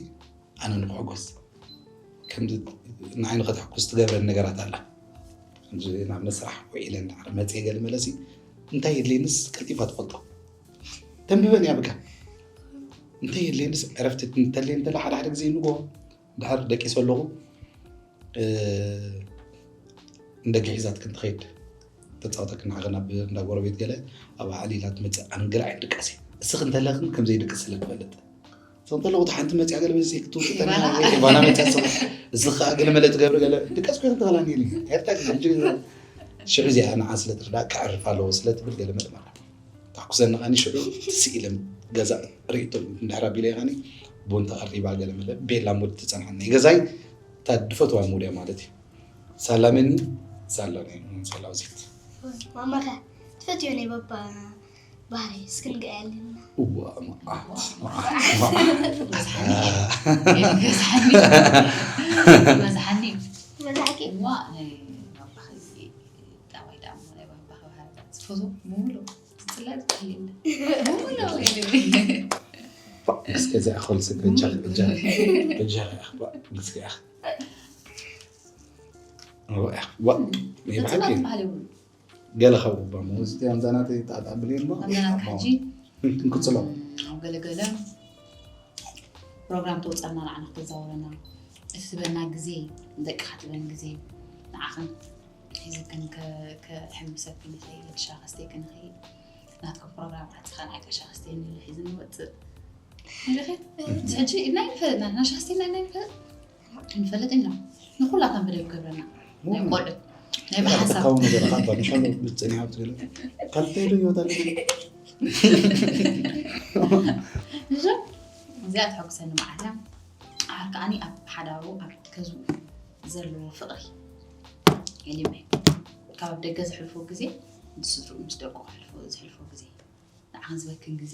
ኣነ ንኽሕጎስ። ከምዚ ንዓይ ንኸተሕጉስ ትገብረኒ ነገራት ኣላ። ከምዚ ናብ መስራሕ ውዒለ እንዳዕረ መጽየ ገለ መለሲ እንታይ የድልየንስ ቀልጢፋ ትፈልጦ። ተንብበን እያ በቃ። እንታይ የድልየንስ ዕረፍቲ እንተልየ እንተላ ሓደ ሓደ ግዜ ንጎ ድሓር ደቂሰ ኣለኹ። እ፣ እንደገ ሒዛት ክንትኸይድ ተጻወተክ ንዓኸ ናብ እንዳ ጎረቤት ገለ ኣብ ዓሊ ኢላ ትመጽእ። ኣነ ገለ ዓይነት ድቃስ እየ። እስኺ እንተለኽን ከም ዘይድቅስ ስለ ትፈልጥ። እስኺ እንተለኹ እቲ ሓንቲ መጽያ ገለ በዚ ክትውስጠኒ ኢባና። ወይ ኢባና መጽያ ስለ እዚ ኸኣ ገለ መለ ትገብሪ ገለ ድቃስ ኮይነ ተኸላኒ ኢሊ። ኤርታ ግን ሕጂ ሽዑ እዚኣ ንዓ ስለ ትርዳእ ከዕርፍ ኣለዎ ስለ ትብል ገለ መለ ማለት። ታኩሰኒ ኸኒ ሽዑ ስኢለም ገዛ ርእይቶ እንድሕር ኣቢለ ኸኒ ቡን ተቐሪባ ገለ መለ ቤላ ሙድ ትጸንሓኒ። ገዛይ እታ ድፈትዋ ሙድ እያ ማለት እዩ። ሳላመኒ ሳላኒ ሳላውዚት። ማማኸ ትፈትዮ ናይ ባባ ባህሪ እስኪ ንገያልና። እዋ፣ እዋ፣ እዋ፣ እዋ። በዝሓኒ። በዝሓኒ። በዝሓኒ። በዝሓኪ? እዋ፣ ናይ ባባኺ ጠባይ ደኣ እሞ ናይ ባባኺ ባህርታት ዝፈትዎ ብምሉእ ትጽላእ ትኽእል የለ። ብምሉእ የለ። እስከ እዚኣ ኸልሲ በጃኺ፣ በጃኺ፣ በጃኺ፣ እባ፣ እስከ እያ። እዋ፣ እዋ፣ እም፣ ይብሓቂ። ተጽላእ ትበሃል የብሉን። ገለ ካብ እባ፣ መውዝቲ ኣምዛናት ይጣጣ ብሌን እባ። ኣምዛናት እባ። ሕጂ፣ ክንቅጽሎ። እም፣ ኣብ ገለ ገለ ፕሮግራም ተውጻና ንዓና ክተዛውረና። እቲ ትበና ግዜ፣ ደቅኻ ትበን ግዜ፣ ንዓኽን ሒዝክን ከ-፣ ከሕምሰክን ይኽእል፣ ሻሂ ከስተይክን ይኽእል። ናትኩም ፕሮግራም ዓጺኻ ንዓይ ሻሂ ከስተይኒ ኢሉ ሒዝኒ ይወጽእ። ኢልኺ? ሕጂ ናይ ንፈ-፣ ናይ ሻሂ ከስተይና ናይ ንፈ-፣ ንፈልጥ ኢና። ንኹላትና ብደብ ገብረና። ናይ እም። ቆልዑት፣ ናይ ብሓሳብ። ተካው ነገር ካብ ባንሻሎ ብትጽኒ ሃብት ገለ። ካልተ ይሉ ይወጣል። እዞ፣ እዚኣ ተሐጉሰኒ መዓልቲ። ዓር ከዓኒ ኣብ ሓዳሩ፣ ኣብ ገዝኡ ዘለዎ ፍቕሪ የሊመ። ካብ ኣብ ደገ ዘሕልፎ ግዜ፣ ምስ ስድርኡ፣ ምስ ደቁ ከሕልፎ፣ ዘሕልፎ ግዜ። ንዓኽን ዝበክን ግዜ።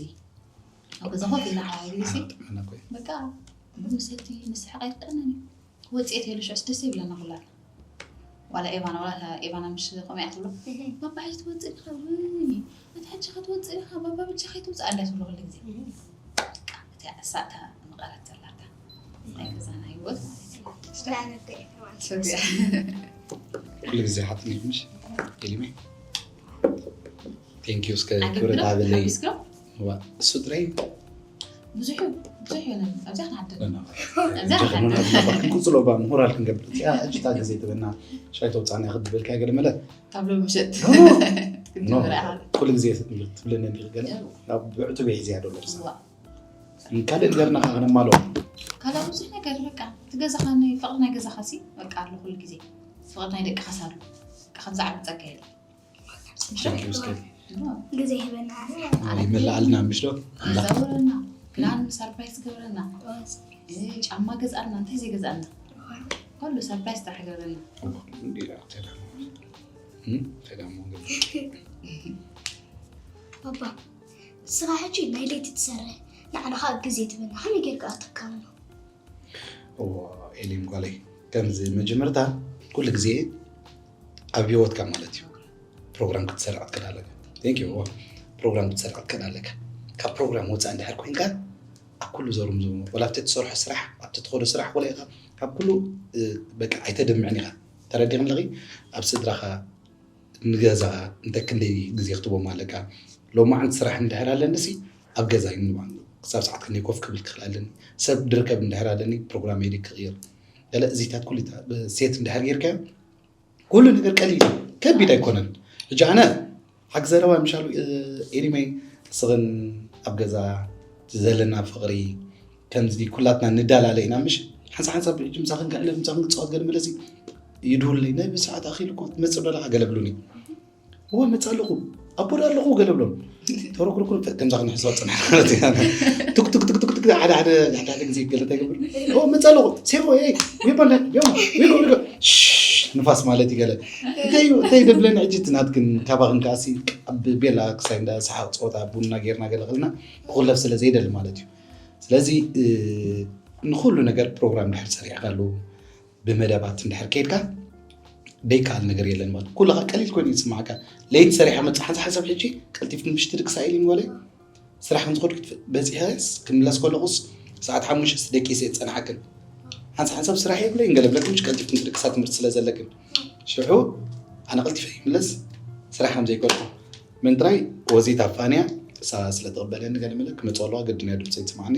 ኣብ ገዛ ኮፍ ኢልና ሓዳር ግዜ። ኣነ ጥዕና ኮይ። በቃ፣ ቡን ንሰቲ፣ ንስሕቕ ኣይፍጠነን እዩ። ወጽኤት የለ ሽዑስ ደስ ይብለና ኩላትና። ዋላ ኤቫና፣ ዋላ እታ ኤቫና ምሽ ከምኡ እያ ትብሎ። እህ። "ባባ ሕጂ ትወጽእ ኢኻ፣ ውይ፣ ኣቲ ሕጂ ኸ ትወጽእ ኢኻ፣ ባባ ብቻ ኸይትውጽእ" ኣላ ትብሎ ኩሉ ግዜ። እህ። በቃ፣ እቲኣ እሳ እታ መቐረት ዘላታ። ናይ ገዛና ህይወት ማለት እዩ። ላነገ ሰብያ ኩሉ ግዜ ሓጥኒ ምሽ ኢሊመ ቴንክ ዩ እስከ ክብረት ሃበለይ። ሓቢስኩም ዋ እሱ ጥራይ ብዙሕ ብዙሕ የለን ኣብዚኣ ክንዓደ ክንቅፅሎ ባ ምሁራል ክንገብር እዚኣ እጅታ ግዜ ትበና ሻይ ተውፃእና ክድበልካ ገለ መለ ካብ ሎሚ ምሸት ኖ፣ ክንጀምር ኖ። ኢኻ ኩሉ ግዜ ትብለኒ ገለ ናብ ብዕቱብ እየ ዝያዶ ለብሳ ካልእ ነገር ናኻ ክነማሎ ካልእ ብዙሕ ነገር በቃ እቲ ገዛኻ ናይ ፍቕሪ ናይ ገዛኻ ሲ በቃ ኣሎ ኩሉ ግዜ ፍቕሪ ናይ ደቅኻስ ኣሎ በቃ ከምዚ ዓቢ ጸጋ የለ ግዜ ይህበና ይመላኣልና ምሽ ዶ ዘውረና ክዳን ሰርፕራይዝ ገብረና እ፣ ጫማ ገዝኣልና እንታይ ዘይገዝኣልና ኩሉ ሰርፕራይዝ ጥራሕ ገብረና ባባ እስኻ ሕጂ ናይ ለይቲ ትሰርሕ ንዓና ከዓ ግዜ ትበና ከመይ ጌርካ ኣተካምኖ እዎ ኤሊም ጓለይ ከምዚ መጀመርታ ኩሉ ግዜ ኣብ ህይወትካ ማለት እዩ ፕሮግራም ክትሰርዕ ክትክእል ኣለካ ቴንክ ዩ ፕሮግራም ክትሰርዕ ክትክእል ኣለካ ካብ ፕሮግራም ወፃእ እንድሕር ኮይንካ ኣብ ኩሉ ዘሩምዙ ወላ ኣብቲ ትሰርሖ ስራሕ ኣብቲ ትኸዶ ስራሕ ወላ ኢኻ ካብ ኩሉ እ፣ በቃ ኣይተደምዕን ኢኻ ተረዲኽን ኣለኺ ኣብ ስድራኻ ንገዛ እንተ ክንደይ ግዜ ክትቦም ኣለካ ሎማዓንቲ ስራሕ እንድሕር ኣለኒ ሲ ኣብ ገዛ እዩ ንባዕሉ ክሳብ ሰዓት ክንደይ ኮፍ ክብል ክኽእል ኣለኒ ሰብ ድርከብ እንድሕር ኣለኒ ፕሮግራም ሄደ ክቕይር ገለ እዚታት ኩሉ ሴት እንድሕር ጌርካዮ ኩሉ ነገር ቀሊል እዩ ከቢድ ኣይኮነን ሕጂ ኣነ ሓቂ ዘረባ ምሻሉ ኤኒመይ እስኽን ኣብ ገዛ ዘለና ፍቕሪ ከምዚ ኩላትና ንዳላለ ኢና ምሽ ሓንሳ ሓንሳብ ሕጂ ምሳኽን ክዕልል ምሳኽን ክፃወት ገለ መለሲ ይድውለይ ናይ ብሰዓት ኣኺሉ እኮ ትመፅእ ዶ ኣለኻ ገለ ብሉኒ እወ መፅእ ኣለኹ ኣቦ ዶ ኣለኹ ገለ ብሎም ተረኩርኩር ከምዛ ክንሕዝዋ ፅናሕ ማለት እዩ ቱክ ቱክ ቱክ ቱክ ቱክ ሓደ ሓደ ሓደ ሓደ ግዜ ገለ ተገብር እወ መፅእ ኣለኹ ሴፎ ይ ዊቦ እንዳ ቢሞ ዊጎ ዊጎ ሽሽ ንፋስ ማለት እዩ ገለ እንታይ እዩ እንታይ ደብለን ሕጂ እቲ ናትክን ካባኽን ከኣሲ ኣብ ቤላ ክሳይ እንዳ ሰሓቕ ፀወታ ቡና ጌርና ገለ ኸልና ክኹለፍ ስለ ዘይደሊ ማለት እዩ ስለዚ እ፣ ንኹሉ ነገር ፕሮግራም ድሕር ሰሪዕካሉ ብመደባት እንድሕር ከይድካ ደይከኣል ነገር የለን ማለት ኩልኻ ቀሊል ኮይኑ ይስማዓካ ለይቲ ሰሪሓ መፅእ ሓንሳ ሓንሳብ ሕጂ ቀልጢፍኪ ምሽቲ ድቅሳ ኢል ይንበለ ስራሕ ከም ዝኸዱ ክትፍ- በፂሐስ ክምለስ ከለኹስ ሰዓት ሓሙሽተ ደቂሰ ፀንሓክን ሓንሳ ሓንሳብ ስራሕ የብለይን ገለ ብለክን ምሽ ቀልጢፍክን ትድቅሳ ትምህርቲ ስለ ዘለክን ሽዑ ኣነ ቀልጢፈ ይምለስ ስራሕ ከም ዘይከድኩ ምንትራይ ወዚት ኣፋንያ እሳ ስለ ተቐበለኒ ገለ መለ ክመፅእ ኣለዋ ግድን እያ ድምፀይ ትስማዓኒ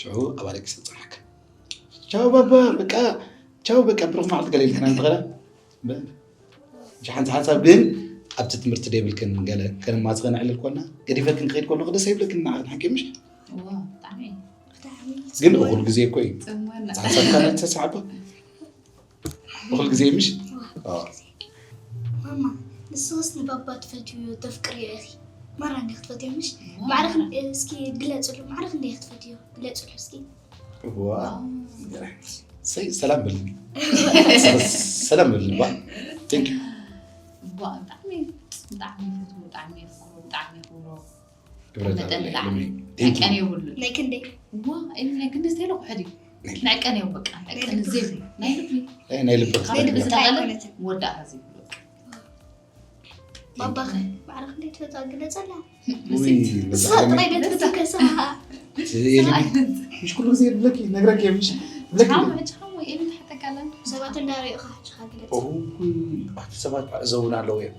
ሽዑ ኣባለኪ ስለ ፀንሓክን ቻው ባባ በቃ ቻው በቃ ብሩኽ መዓልቲ ገለ ኢልክና ንትኸዳ ሓንቲ ሓንሳብ ግን ኣብቲ ትምህርቲ ደይብልክን ገለ ከነማፅኸ ነዕልል ኮና ገዲፈክን ክኸይድ ከለኹ ደስ ኣይብለክን ንዓኽን ሓቂ ምሽ እዋ ብጣዕሚ ግን እኹል ግዜ እኮ እዩ ጽሞና ሓንሳብ ካልእ ተሰዓባ እኹል ግዜ ምሽ ማማ ንስኽስ ንባባ ትፈትዮ ተፍቅርዮ ኢኺ ማራ እንዲ ክትፈትዮ ምሽ ማዕረ እስኪ ግለፅሉ ማዕረ ክንደይ ክትፈትዮ ግለፅሉ እስኪ ዋ ሰይ ሰላም በልኒ ሰላም በልኒ ባ ቴንክ እዋ ብጣዕሚ ብጣዕሚ ይፈትዎ ብጣዕሚ የፍቅሮ ብጣዕሚ የኽብሮ ግብረት መጠን ኣለኒ ላዕሊ ቴንክ ቀን የብሉን ናይ ክንደይ እዋ እኔ ናይ ክንደይ ተይለ ኩሕዲ ናይ ቀን የው በቃ ናይ ቀን ዘይብሉ ናይ ልቢ ናይ ልቢ ካብ ልቢ ዝተቐለ ወዳእካ ዘይብሉ በቃ ባባኸ ማዕረ ክንደይ ትፈትዋ ግለፀላ ውይ ንስኻ ጥራይ ዶ ትፈትው ከስኻ ምሽ ኩሉ ግዜ ይብለኪ ነግረኪ ምሽ ይብለኪ ቻሞ ቻሞ ኤሊ ተሓተካለን ሰባት እንዳሪእኻ ሕጅኻ ግለፅ ኣቲ ሰባት ዕዘቡና ኣለዉ እዮም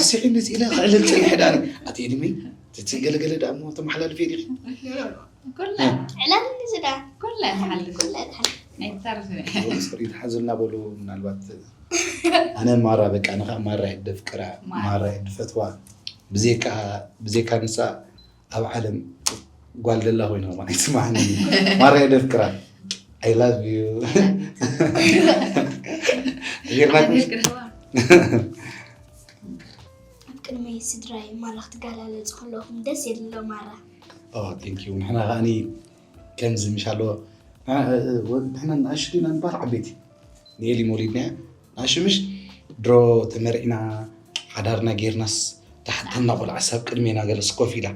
ስሒንስ ኢለ ክዕልል ፀኒሐ ዳኒ ኣቲ ኤድመይ ትትገለገለ ዳ እሞ ተመሓላልፍ ዲኺ ኩላ ዕላል ዝዳ ኩላ ትሓልፍ ኩላ ትሓል ኣይትተርፍ ስሪ ተሓዙልና በሉ ምናልባት ኣነ ማራ በቃ ንኻ ማራ የደፍቅራ ማራ የድፈትዋ ብዜካ ብዜካ ንሳ ኣብ ዓለም ጓል ደላ ኮይና ማ ይስማዕኒ ማራ የደፍቅራ I love you ጌርና ኣብ ቅድመይ ስድራይ ማራ ክትገላለፅ ከለኹም ደስ የለ ማራ ቴንክ ዩ ንሕና ከዓኒ ከምዚ ምሽ ኣለዎ ንሕና ንኣሽቱ ኢና ንበሃል ዓበይቲ ንኤሊ መውሊድና ንኣሽቱ ምሽ ድሮ ተመርዒና ሓዳርና ጌርናስ ተሓተና ቆልዓ ሰብ ቅድሜና ገለስ ኮፍ ኢላ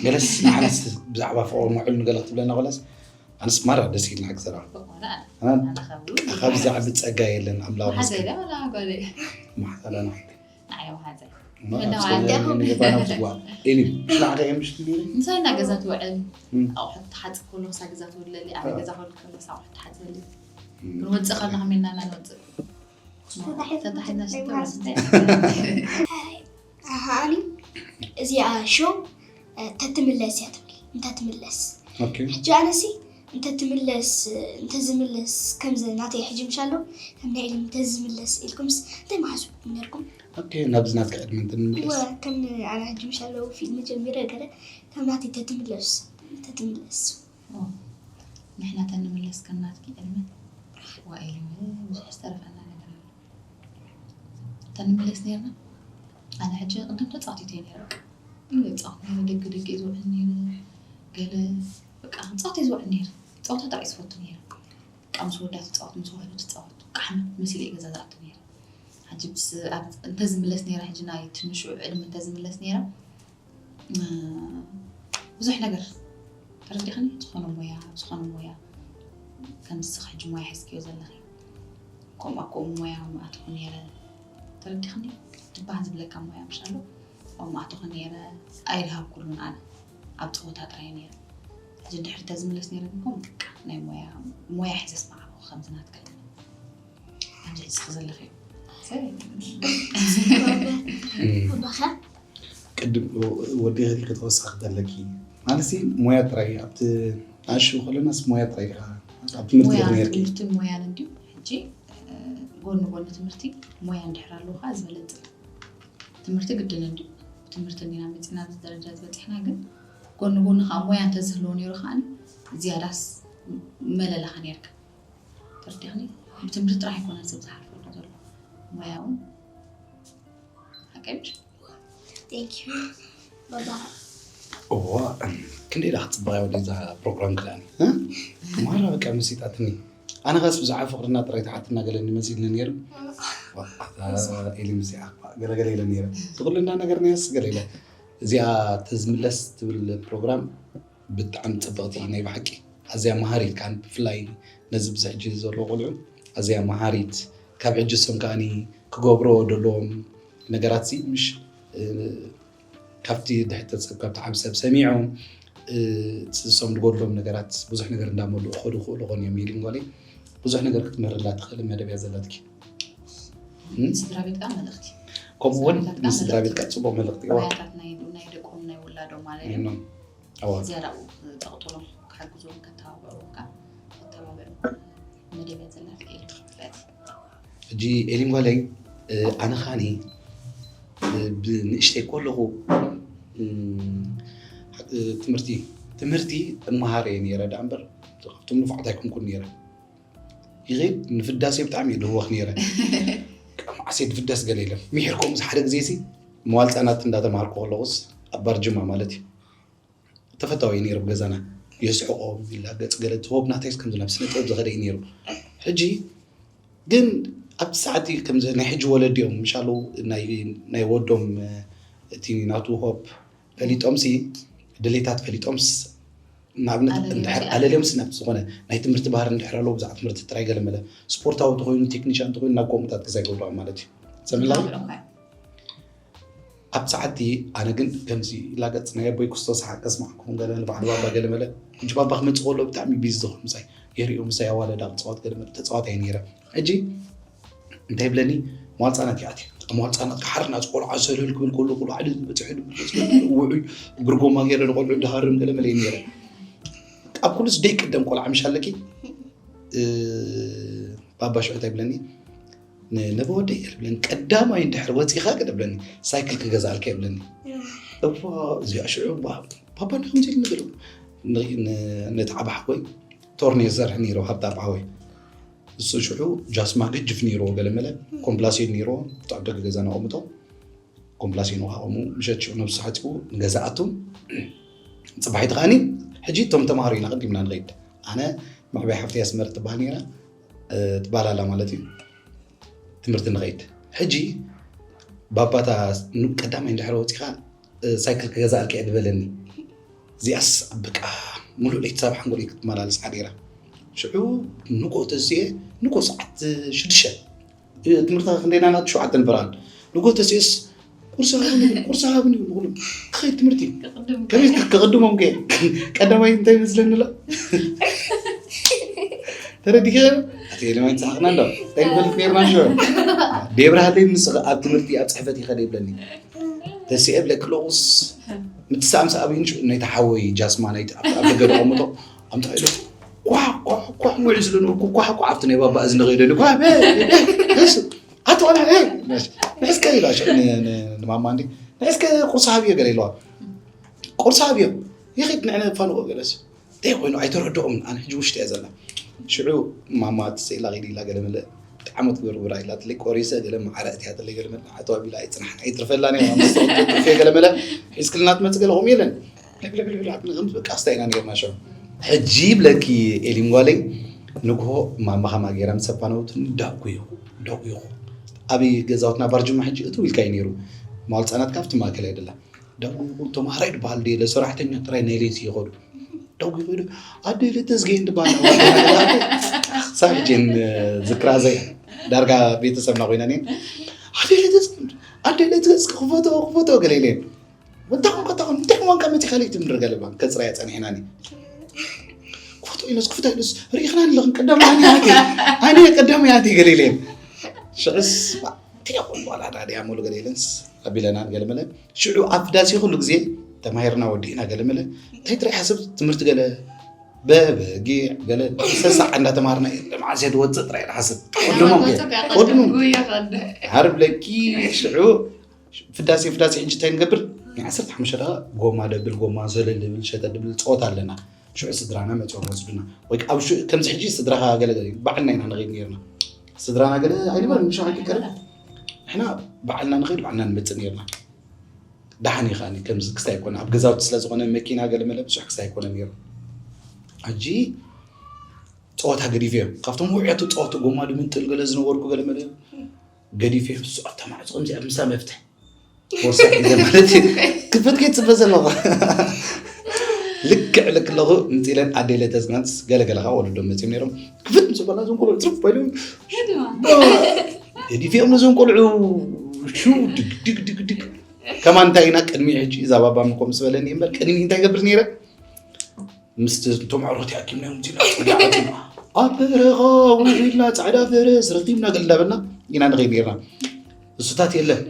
ገለስ ንሓንስ ብዛዕባ ፍቕሪ ምዕሉ ንገለ ክትብለና ቆላስ ኣንስ ማራ ደስ ኢልና ክዘራ ካብዚ ዓቢ ጸጋ የለን ኣምላኽ መሓሳላና መናዋዕቲ ኣኹም። ገባና ብዝዋ። ኤሊ፣ ንዓኻ እዮም ምሽት ነይሩ? ምሳይ እና ገዛ ትውዕል። እም። ኣቑሑት ትሓጽብ ከሎ ክሳ ገዛ ትውለሊ፣ ኣነ ኣዎ። ገዛ ከሎ ከሎ ክሳ ኣቑሑት ትሓጽበሊ። ክንወጽእ ከለና ከመይ ኢልና ኢና ንወጽእ? ተታሒዝና ሽቶ ኣሃኒ እዚኣ ሾው ተትምለስ እያ ትብል። እንተትምለስ ኦኬ። ሕጂ ኣነሲ እንተትምለስ እንተዝምለስ ከምዚ ናተይ ሕጂ ምሽ ኣሎ ከም ናይ ኢሎም እንተዝምለስ ኢልኩምስ እንታይ መሓስብኩም ነርኩም? ኦኬ፣ ናብዚ ናትካ ዕድመ እንትንምለስ። እወ ከም ኣነ ሕጂ ምሽ ኣለዉ ፊልም ጀሚረ ገለ ከም ናተይ ተትምለስ ተትምለስ ንሕና ተንምለስ ከም ናትኪ ዕድመ ዋኤል ብዙሕ ዝተረፈና ነገር ኣሎ። ተንምለስ ነርና ኣነ ሕጂ ቅድም ተፃወቲት እየ ነረ። ፃወት ነረ ደቂ ደቂ ዝውዕል ነረ ገለ በቃ ፃወት ዝውዕል ነረ። ፃወታ ጥራይ ዝፈቱ ነረ። በቃ ምስ ወዳ ትፃወት ምስ ወሕዱ ትፃወት ቃሕመት መሲለ ገዛ ዝኣቱ ነረ። ሕጂ ብስ እንተዝምለስ ነረ ሕጂ ናይ ትንሹ ዕድመ እንተዝምለስ ነረ ብዙሕ ነገር ተረዲኽኒ። ዝኾነ ሞያ ዝኾነ ሞያ ከምዚ ሕጂ ሞያ ሒዝክዮ ዘለኺ ከምኣ ከምኡ ሞያ ምኣትኹ ነይረ። ተረዲኽኒ? ትባህ ዝብለካ ሞያ ምሽ ኣሎ። ከምኡ ምኣትኹ ነይረ። ኣይድሃብኩሉን ኣነ ኣብ ፀወታ ጥራይ ነይረ። ሕጂ ድሕሪ ተዝምለስ ነይረ ግን ከምኡ በቃ ናይ ሞያ ሞያ ሒዘስ ምዓበኹ ከምዚ ናትካ ከምዚ ሒዝኺ ዘለኺ ኣባኻ ቅድም ወዲኺ ክትወስኺ ከለኪ ማለት ሲ ሞያ ጥራይ ኣብቲ ኣሹ ከለናስ ሞያ ጥራይ ኢኻ ኣብ ትምህርቲ ሞያ ኢኺ ነርኪ። ትምህርትን ሞያን እንዲዩ ሕጂ ጎኒ ጎኒ ትምህርቲ ሞያ እንድሕር ኣለዎ ከዓ ዝበለፀ ትምህርቲ ግድን እንዲዩ። ትምህርቲ እንዲና መፂና ኣብዚ ደረጃ ዝበፂሕና ግን ጎኒ ጎኒ ከዓ ሞያ እንተዝህልዎ ነይሩ ከዓ ዝያዳስ መለለኻ ነርካ። ተረዲኽኒ? ብትምህርቲ ጥራሕ ኣይኮነን ሰብ ዝሓልፈሉ ዘሎ ሞያ እውን ሓቀምሽ Thank you ባባ እዋ ክንደይ ኢላ ክትፅበያ ወደ እዛ ፕሮግራም ክዳኒ ማራ በቃ መሲጣትኒ። ኣነ ኸስ ብዛዕባ ፍቅርና ጥራይ ትሓትና ገለኒ መሲልኒ ነይሩ። ዋ፣ እዛ ኤሊ ምስያ ገለገለ ኢለ ነይረ። ዝኩልና ነገር ነያስ ገለ ኢለ እዚኣ ተዝምለስ ትብል ፕሮግራም ብጣዕሚ ፅብቕቲ ናይ ብሓቂ ኣዝያ መሃሪት ከዓን ብፍላይ ነዚ ብዚ ሕጂ ዘሎ ቆልዑ ኣዝያ መሃሪት ካብ ሕጂ እሶም ከዓኒ ክገብሮ ደለዎም ነገራት ሲ ምሽ ካብቲ ድሕተት ሰብ ካብቲ ዓብ ሰብ ሰሚዖም እሶም ዝጎድሎም ነገራት ብዙሕ ነገር እንዳመሉ ክኸዱ ክኽእሉ ኾን እዮም ኢሉ ጓለይ ብዙሕ ነገር ክትምህርላ ትኽእል መደብ እያ ዘላትኪ። ስድራ ቤት ከዓ መልእኽቲ ከምኡ እውን ንስድራ ቤት ከዓ ፅቡቅ መልእኽቲ እዋ ሞያታት ናይ ናይ ደቆም ናይ ውላዶም ማለት እዩ። እዋ ዝያዳ ጠቕጥሎም ክሕግዞም ከተባበሩ ከዓ ከተባበሩ መደብ እያ ዘላትኪ ኢሉ ትኽፍለት ሕጂ ኤሊን ጓለይ ኣነ ኻኒ ብንእሽተይ ከለኹ ትምህርቲ ትምህርቲ እመሃር እየ ነይረ ዳ እምበር ካብቶም ንፉዓት ኣይኮንኩን ነይረ። ይኸይድ ንፍዳሴ ብጣዕሚ እየ ድህወኽ ነይረ። መዓስ እየ ድፍደስ ገለ የለን። ምሒር ከምኡ ሓደ ግዜ ሲ መዋል ህፃናት እንዳተምሃርኩ ከለኹስ ኣብ ባርጅማ ማለት እዩ ተፈታዊ ነይሩ ብገዛና የስሕቆም ይላገፅ ገለ ትሆብ ናታይስ ከምዚ ናብ ስነ ጥበብ ዝኸደ እዩ ነይሩ። ሕጂ ግን ኣብቲ ሰዓት ከምዚ ናይ ሕጂ ወለዲ እዮም ምሻሉ ናይ ወዶም እቲ ናቱ ሆፕ ፈሊጦምሲ ድሌታት ፈሊጦምስ ንኣብነት ኣለልዮም እንድሕር ኣለልዮምስ ናብቲ ዝኾነ ናይ ትምህርቲ ባህር እንድሕር ኣለዎ ብዛዕባ ትምህርቲ ጥራይ ገለ መለ ስፖርታዊ ተኮይኑ ቴክኒሻን ተኮይኑ ናብ ከምኡታት ክሳይ ገብርኦም ማለት እዩ ሰምላ ኣብ ሰዓቲ ኣነ ግን ከምዚ ላገጽ ናይ ኣቦይ ክስቶስ ሓቀስ ማዕኩም ገለ ንባዕሉ ባባ ገለ መለ ሕጂ ባባ ክመጽእ ከሎ ብጣዕሚ ቢዚ ዝኾን ምሳይ የርእዮ ምሳይ ኣዋለዳ ክጸዋት ገለ መለ ተጸዋት ኣየ ነይረ ሕጂ እንታይ ብለኒ መዋል ህጻናት ይኣት እየ ኣብ መዋል ህጻናት ክሓር ናጽ ቆልዓ ሰለል ክብል ከሎ ቆልዓ ድዚ በጽሑ ውዑይ ግርጎማ ገይረ ንቆልዑ ድሃርም ገለ መለ ነይረ ኣብ ኩሉስ ደይ ቅደም ቆልዓ ምሽ ኣለኪ ባባ ሽዑ እንታይ ብለኒ ነቦ ወደይ እየ ዝብለኒ ቀዳማይ እንድሕር ወፂኻ ገለ ብለኒ ሳይክል ክገዛእልካ እየ ብለኒ እዋ እዚኣ ሽዑ ባባ እንዳ ከምዚ ኢሉ ንገሩ ነቲ ዓባ ሓወይ ቶርኒ ዝሰርሕ ነይሩ ሃብታ ዓባ ሓወይ እሱ ሽዑ ጃስማ ገጅፍ ነይርዎ ገለ መለ ኮምፕላሴን ነይርዎ ብጣዕሚ ደቂ ገዛና ኣቐምጦ ኮምፕላሴን ውሃቐሙ ምሸት ሽዑ ነብሱ ሓፂቡ ንገዛ ኣቱ ፅባሒቲ ከዓኒ ሕጂ እቶም ተምሃሮ ኢና ቅዲምና ንኸይድ ኣነ መዕበይ ሓፍቲ ኣስመር ትበሃል ነይራ ትበሃል ኣላ ማለት እዩ ትምህርቲ ንኸይድ ሕጂ ባባታ ቀዳማይ እንድሕር ወፂኻ ሳይክል ክገዛእልካ እየ ዝበለኒ እዚኣስ በቃ ሙሉእ ለይቲ ሳብ ሓንጎለይ ክትመላለስ ሓዲራ ሽዑ ንጎ ተስየ ንጎ ሰዓት ሽዱሽተ ትምህርቲ ክንደይና ናት ሸውዓተ ንበራን ንጎ ተስየስ ቁርሲ ሃቡኒ፣ ቁርሲ ሃቡኒ ይብሉ። ክኸይድ ትምህርቲ ከመይ ክቕድሞም ከ ቀዳማይ እንታይ ይመስለኒ ኣሎ? ተረዲኸ? ኣቲ ኤለማይ ትስሓቕና እንዶ እንታይ ንፈልጥ ነርና? ሽ ደብረ ሃለይ ምስ ኣብ ትምህርቲ ኣብ ፅሕፈት ይኸደ ይብለኒ። ተሲኤ ብለክለቁስ ምትሳእም ሰኣቢን ሽዑ ናይቲ ሓወይ ጃስማ ናይቲ ኣብ ደገ ደቐምጦ ኣምጣ ኢሉ ኳ ኳ ኳ ውዒ ስለ ነበርኩ ኳ ኳ ኣብቲ ናይ ባባ እዝኒ ከይደኒ ኳ በ በ እሱ ኣቶ ቆልዓ ንሕስከ ኢላ ሽዑ ንማማ እንዲ ንሕስከ ቁርሲ ሃብዮ ገለ ኢለዋ። ቁርሲ ሃብዮ ይኺድ ንዕነ ፋንቆ ገለስ እንታይ ኮይኑ ኣይተረድኦምን። ኣነ ሕጂ ውሽጢ እየ ዘላ። ሽዑ ማማ ትስኢላ ኺድ ኢላ ገለ መለ ዓመት ግብር ግብራ ኢላትለይ ቆሪሰ ገለ ማዕረ እትያትለይ ገለ መለ ኣቶ ኣቢላ ኣይፅናሕን ኣይትርፈላን እያ። ኣምስተ ወቅቲ ጥፌ ገለ መለ ሒዝክልና ትመፅእ ገለ ከምኡ የለን። ልዕልዕልዕልዕ ንቕምት በቃ ኣስታ ኢና ነርና ሽዑ። ሕጂ ይብለኪ ኤሊም ጓለይ ንግሆ ማማ ኸማ ገይራ ምስ ኣፋነወትኒ ዳጉ ይኹ ዳጉ ይኹ ኣብ ገዛውትና ባርጅማ ሕጂ እትው ኢልካ እዩ ነይሩ። ማል ህፃናት ካብቲ ማእከል ኣይደላ ዳጉ ይኹ ተማሃራይ ድበሃል ደለ ሰራሕተኛ ጥራይ ናይ ሌንስ ይኸዱ ዳጉ ይኸዱ ኣደ ለተዝገይን ድበሃል ክሳብ ሕጂ ዝክራ ዘይ ዳርጋ ቤተሰብና ኮይና ነን ኣደ ለተዝገይን ኣደ ለተዝገይን ክፈቶ ክፈቶ ገለ ኢለን ወታኹም ከታኹም እንታይ ሞንካ መፂኻ ለይቲ ምድር ገለባን ከፅራያ ፀኒሕናኒ ክፈቶ ኢለስ ክፍታ ኢለስ ርኢኽና ኣለኽን ቀዳማይ ኣነ ኣቲ ኣነ ቀዳማይ ኣቲ ገለ ኢለን ሽዕስ ቴቆን በኋላ ዳዲያ ሙሉ ገለ ኢለንስ ኣቢለናን ገለ መለ ሽዑ ኣብ ዳሲ ኩሉ ግዜ ተማሂርና ወዲእና ገለ መለ እንታይ ትርኢ ሓስብ ትምህርቲ ገለ በበጊዕ ገለ ሰሳዕ እንዳተማሃርና መዓስ እየ ትወፅእ ጥራይ ንሓስብ ቅድሞም ቅድሞም ሃር ብለኪ ሽዑ ፍዳሴ ፍዳሴ ሕጂ እንታይ ንገብር ናይ ዓሰርተ ሓሙሽተ ደቂቃ ጎማ ደብል ጎማ ዘለል ድብል ሸተ ድብል ፀወት ኣለና ሽዑ ስድራና መፅኦም ወስዱና ወይ ከዓ ኣብ ሽዑ ከምዚ ሕጂ ስድራኻ ገለገለ እዩ ባዕልና ኢና ንኸይድ ነርና ስድራና ገለ ኣይነበርን ምሻ ከይቀርብ ንሕና ባዕልና ንኸይድ ባዕልና ንመፅእ ነርና ደሓን እዩ ከዓኒ ከምዚ ክስታይ ኣይኮነ ኣብ ገዛውቲ ስለ ዝኾነ መኪና ገለ መለ ብዙሕ ክስታይ ኣይኮነ ነይሩ ሕጂ ፀወታ ገዲፈ እዮም ካብቶም ውዕያቱ ፀወታ ጎማ ድምንጥል ገለ ዝነበርኩ ገለ መለ ገዲፈ እዮም ኣብታ ማዕፆ ከምዚኣ ምሳ መፍትሕ ቦርሳ ሒዘ ማለት እዩ ክፈት ከይትፅበ ዘለኹ ልክዕ ልክ ኣለኹ ምፅኢለን ኣደይ ለተዝናንስ ገለገለ ከዓ ወለዶም መፅኦም ነይሮም ክፍት ምስ በላ እዞም ቆልዑ ፅፍ ባይሎም ገዲፈኦም ነዞም ቆልዑ ሽው ድግ ድግ ድግ ድግ ከማን እንታይ ኢና ቅድሚ ሕጂ እዛ ባባ ምኮ ምስ በለኒ እምበር ቅድሚ እንታይ ገብር ነይረ ምስቲ እቶም ኣዕሩኽቲ ኣኪብናዮም ዚና ፅጉዓት ኣብ በረኻ ውዒልና ፃዕዳ ፈረስ ረኺብና ገለ እንዳበልና ኢና ንኸይድ ነርና እሱታት የለን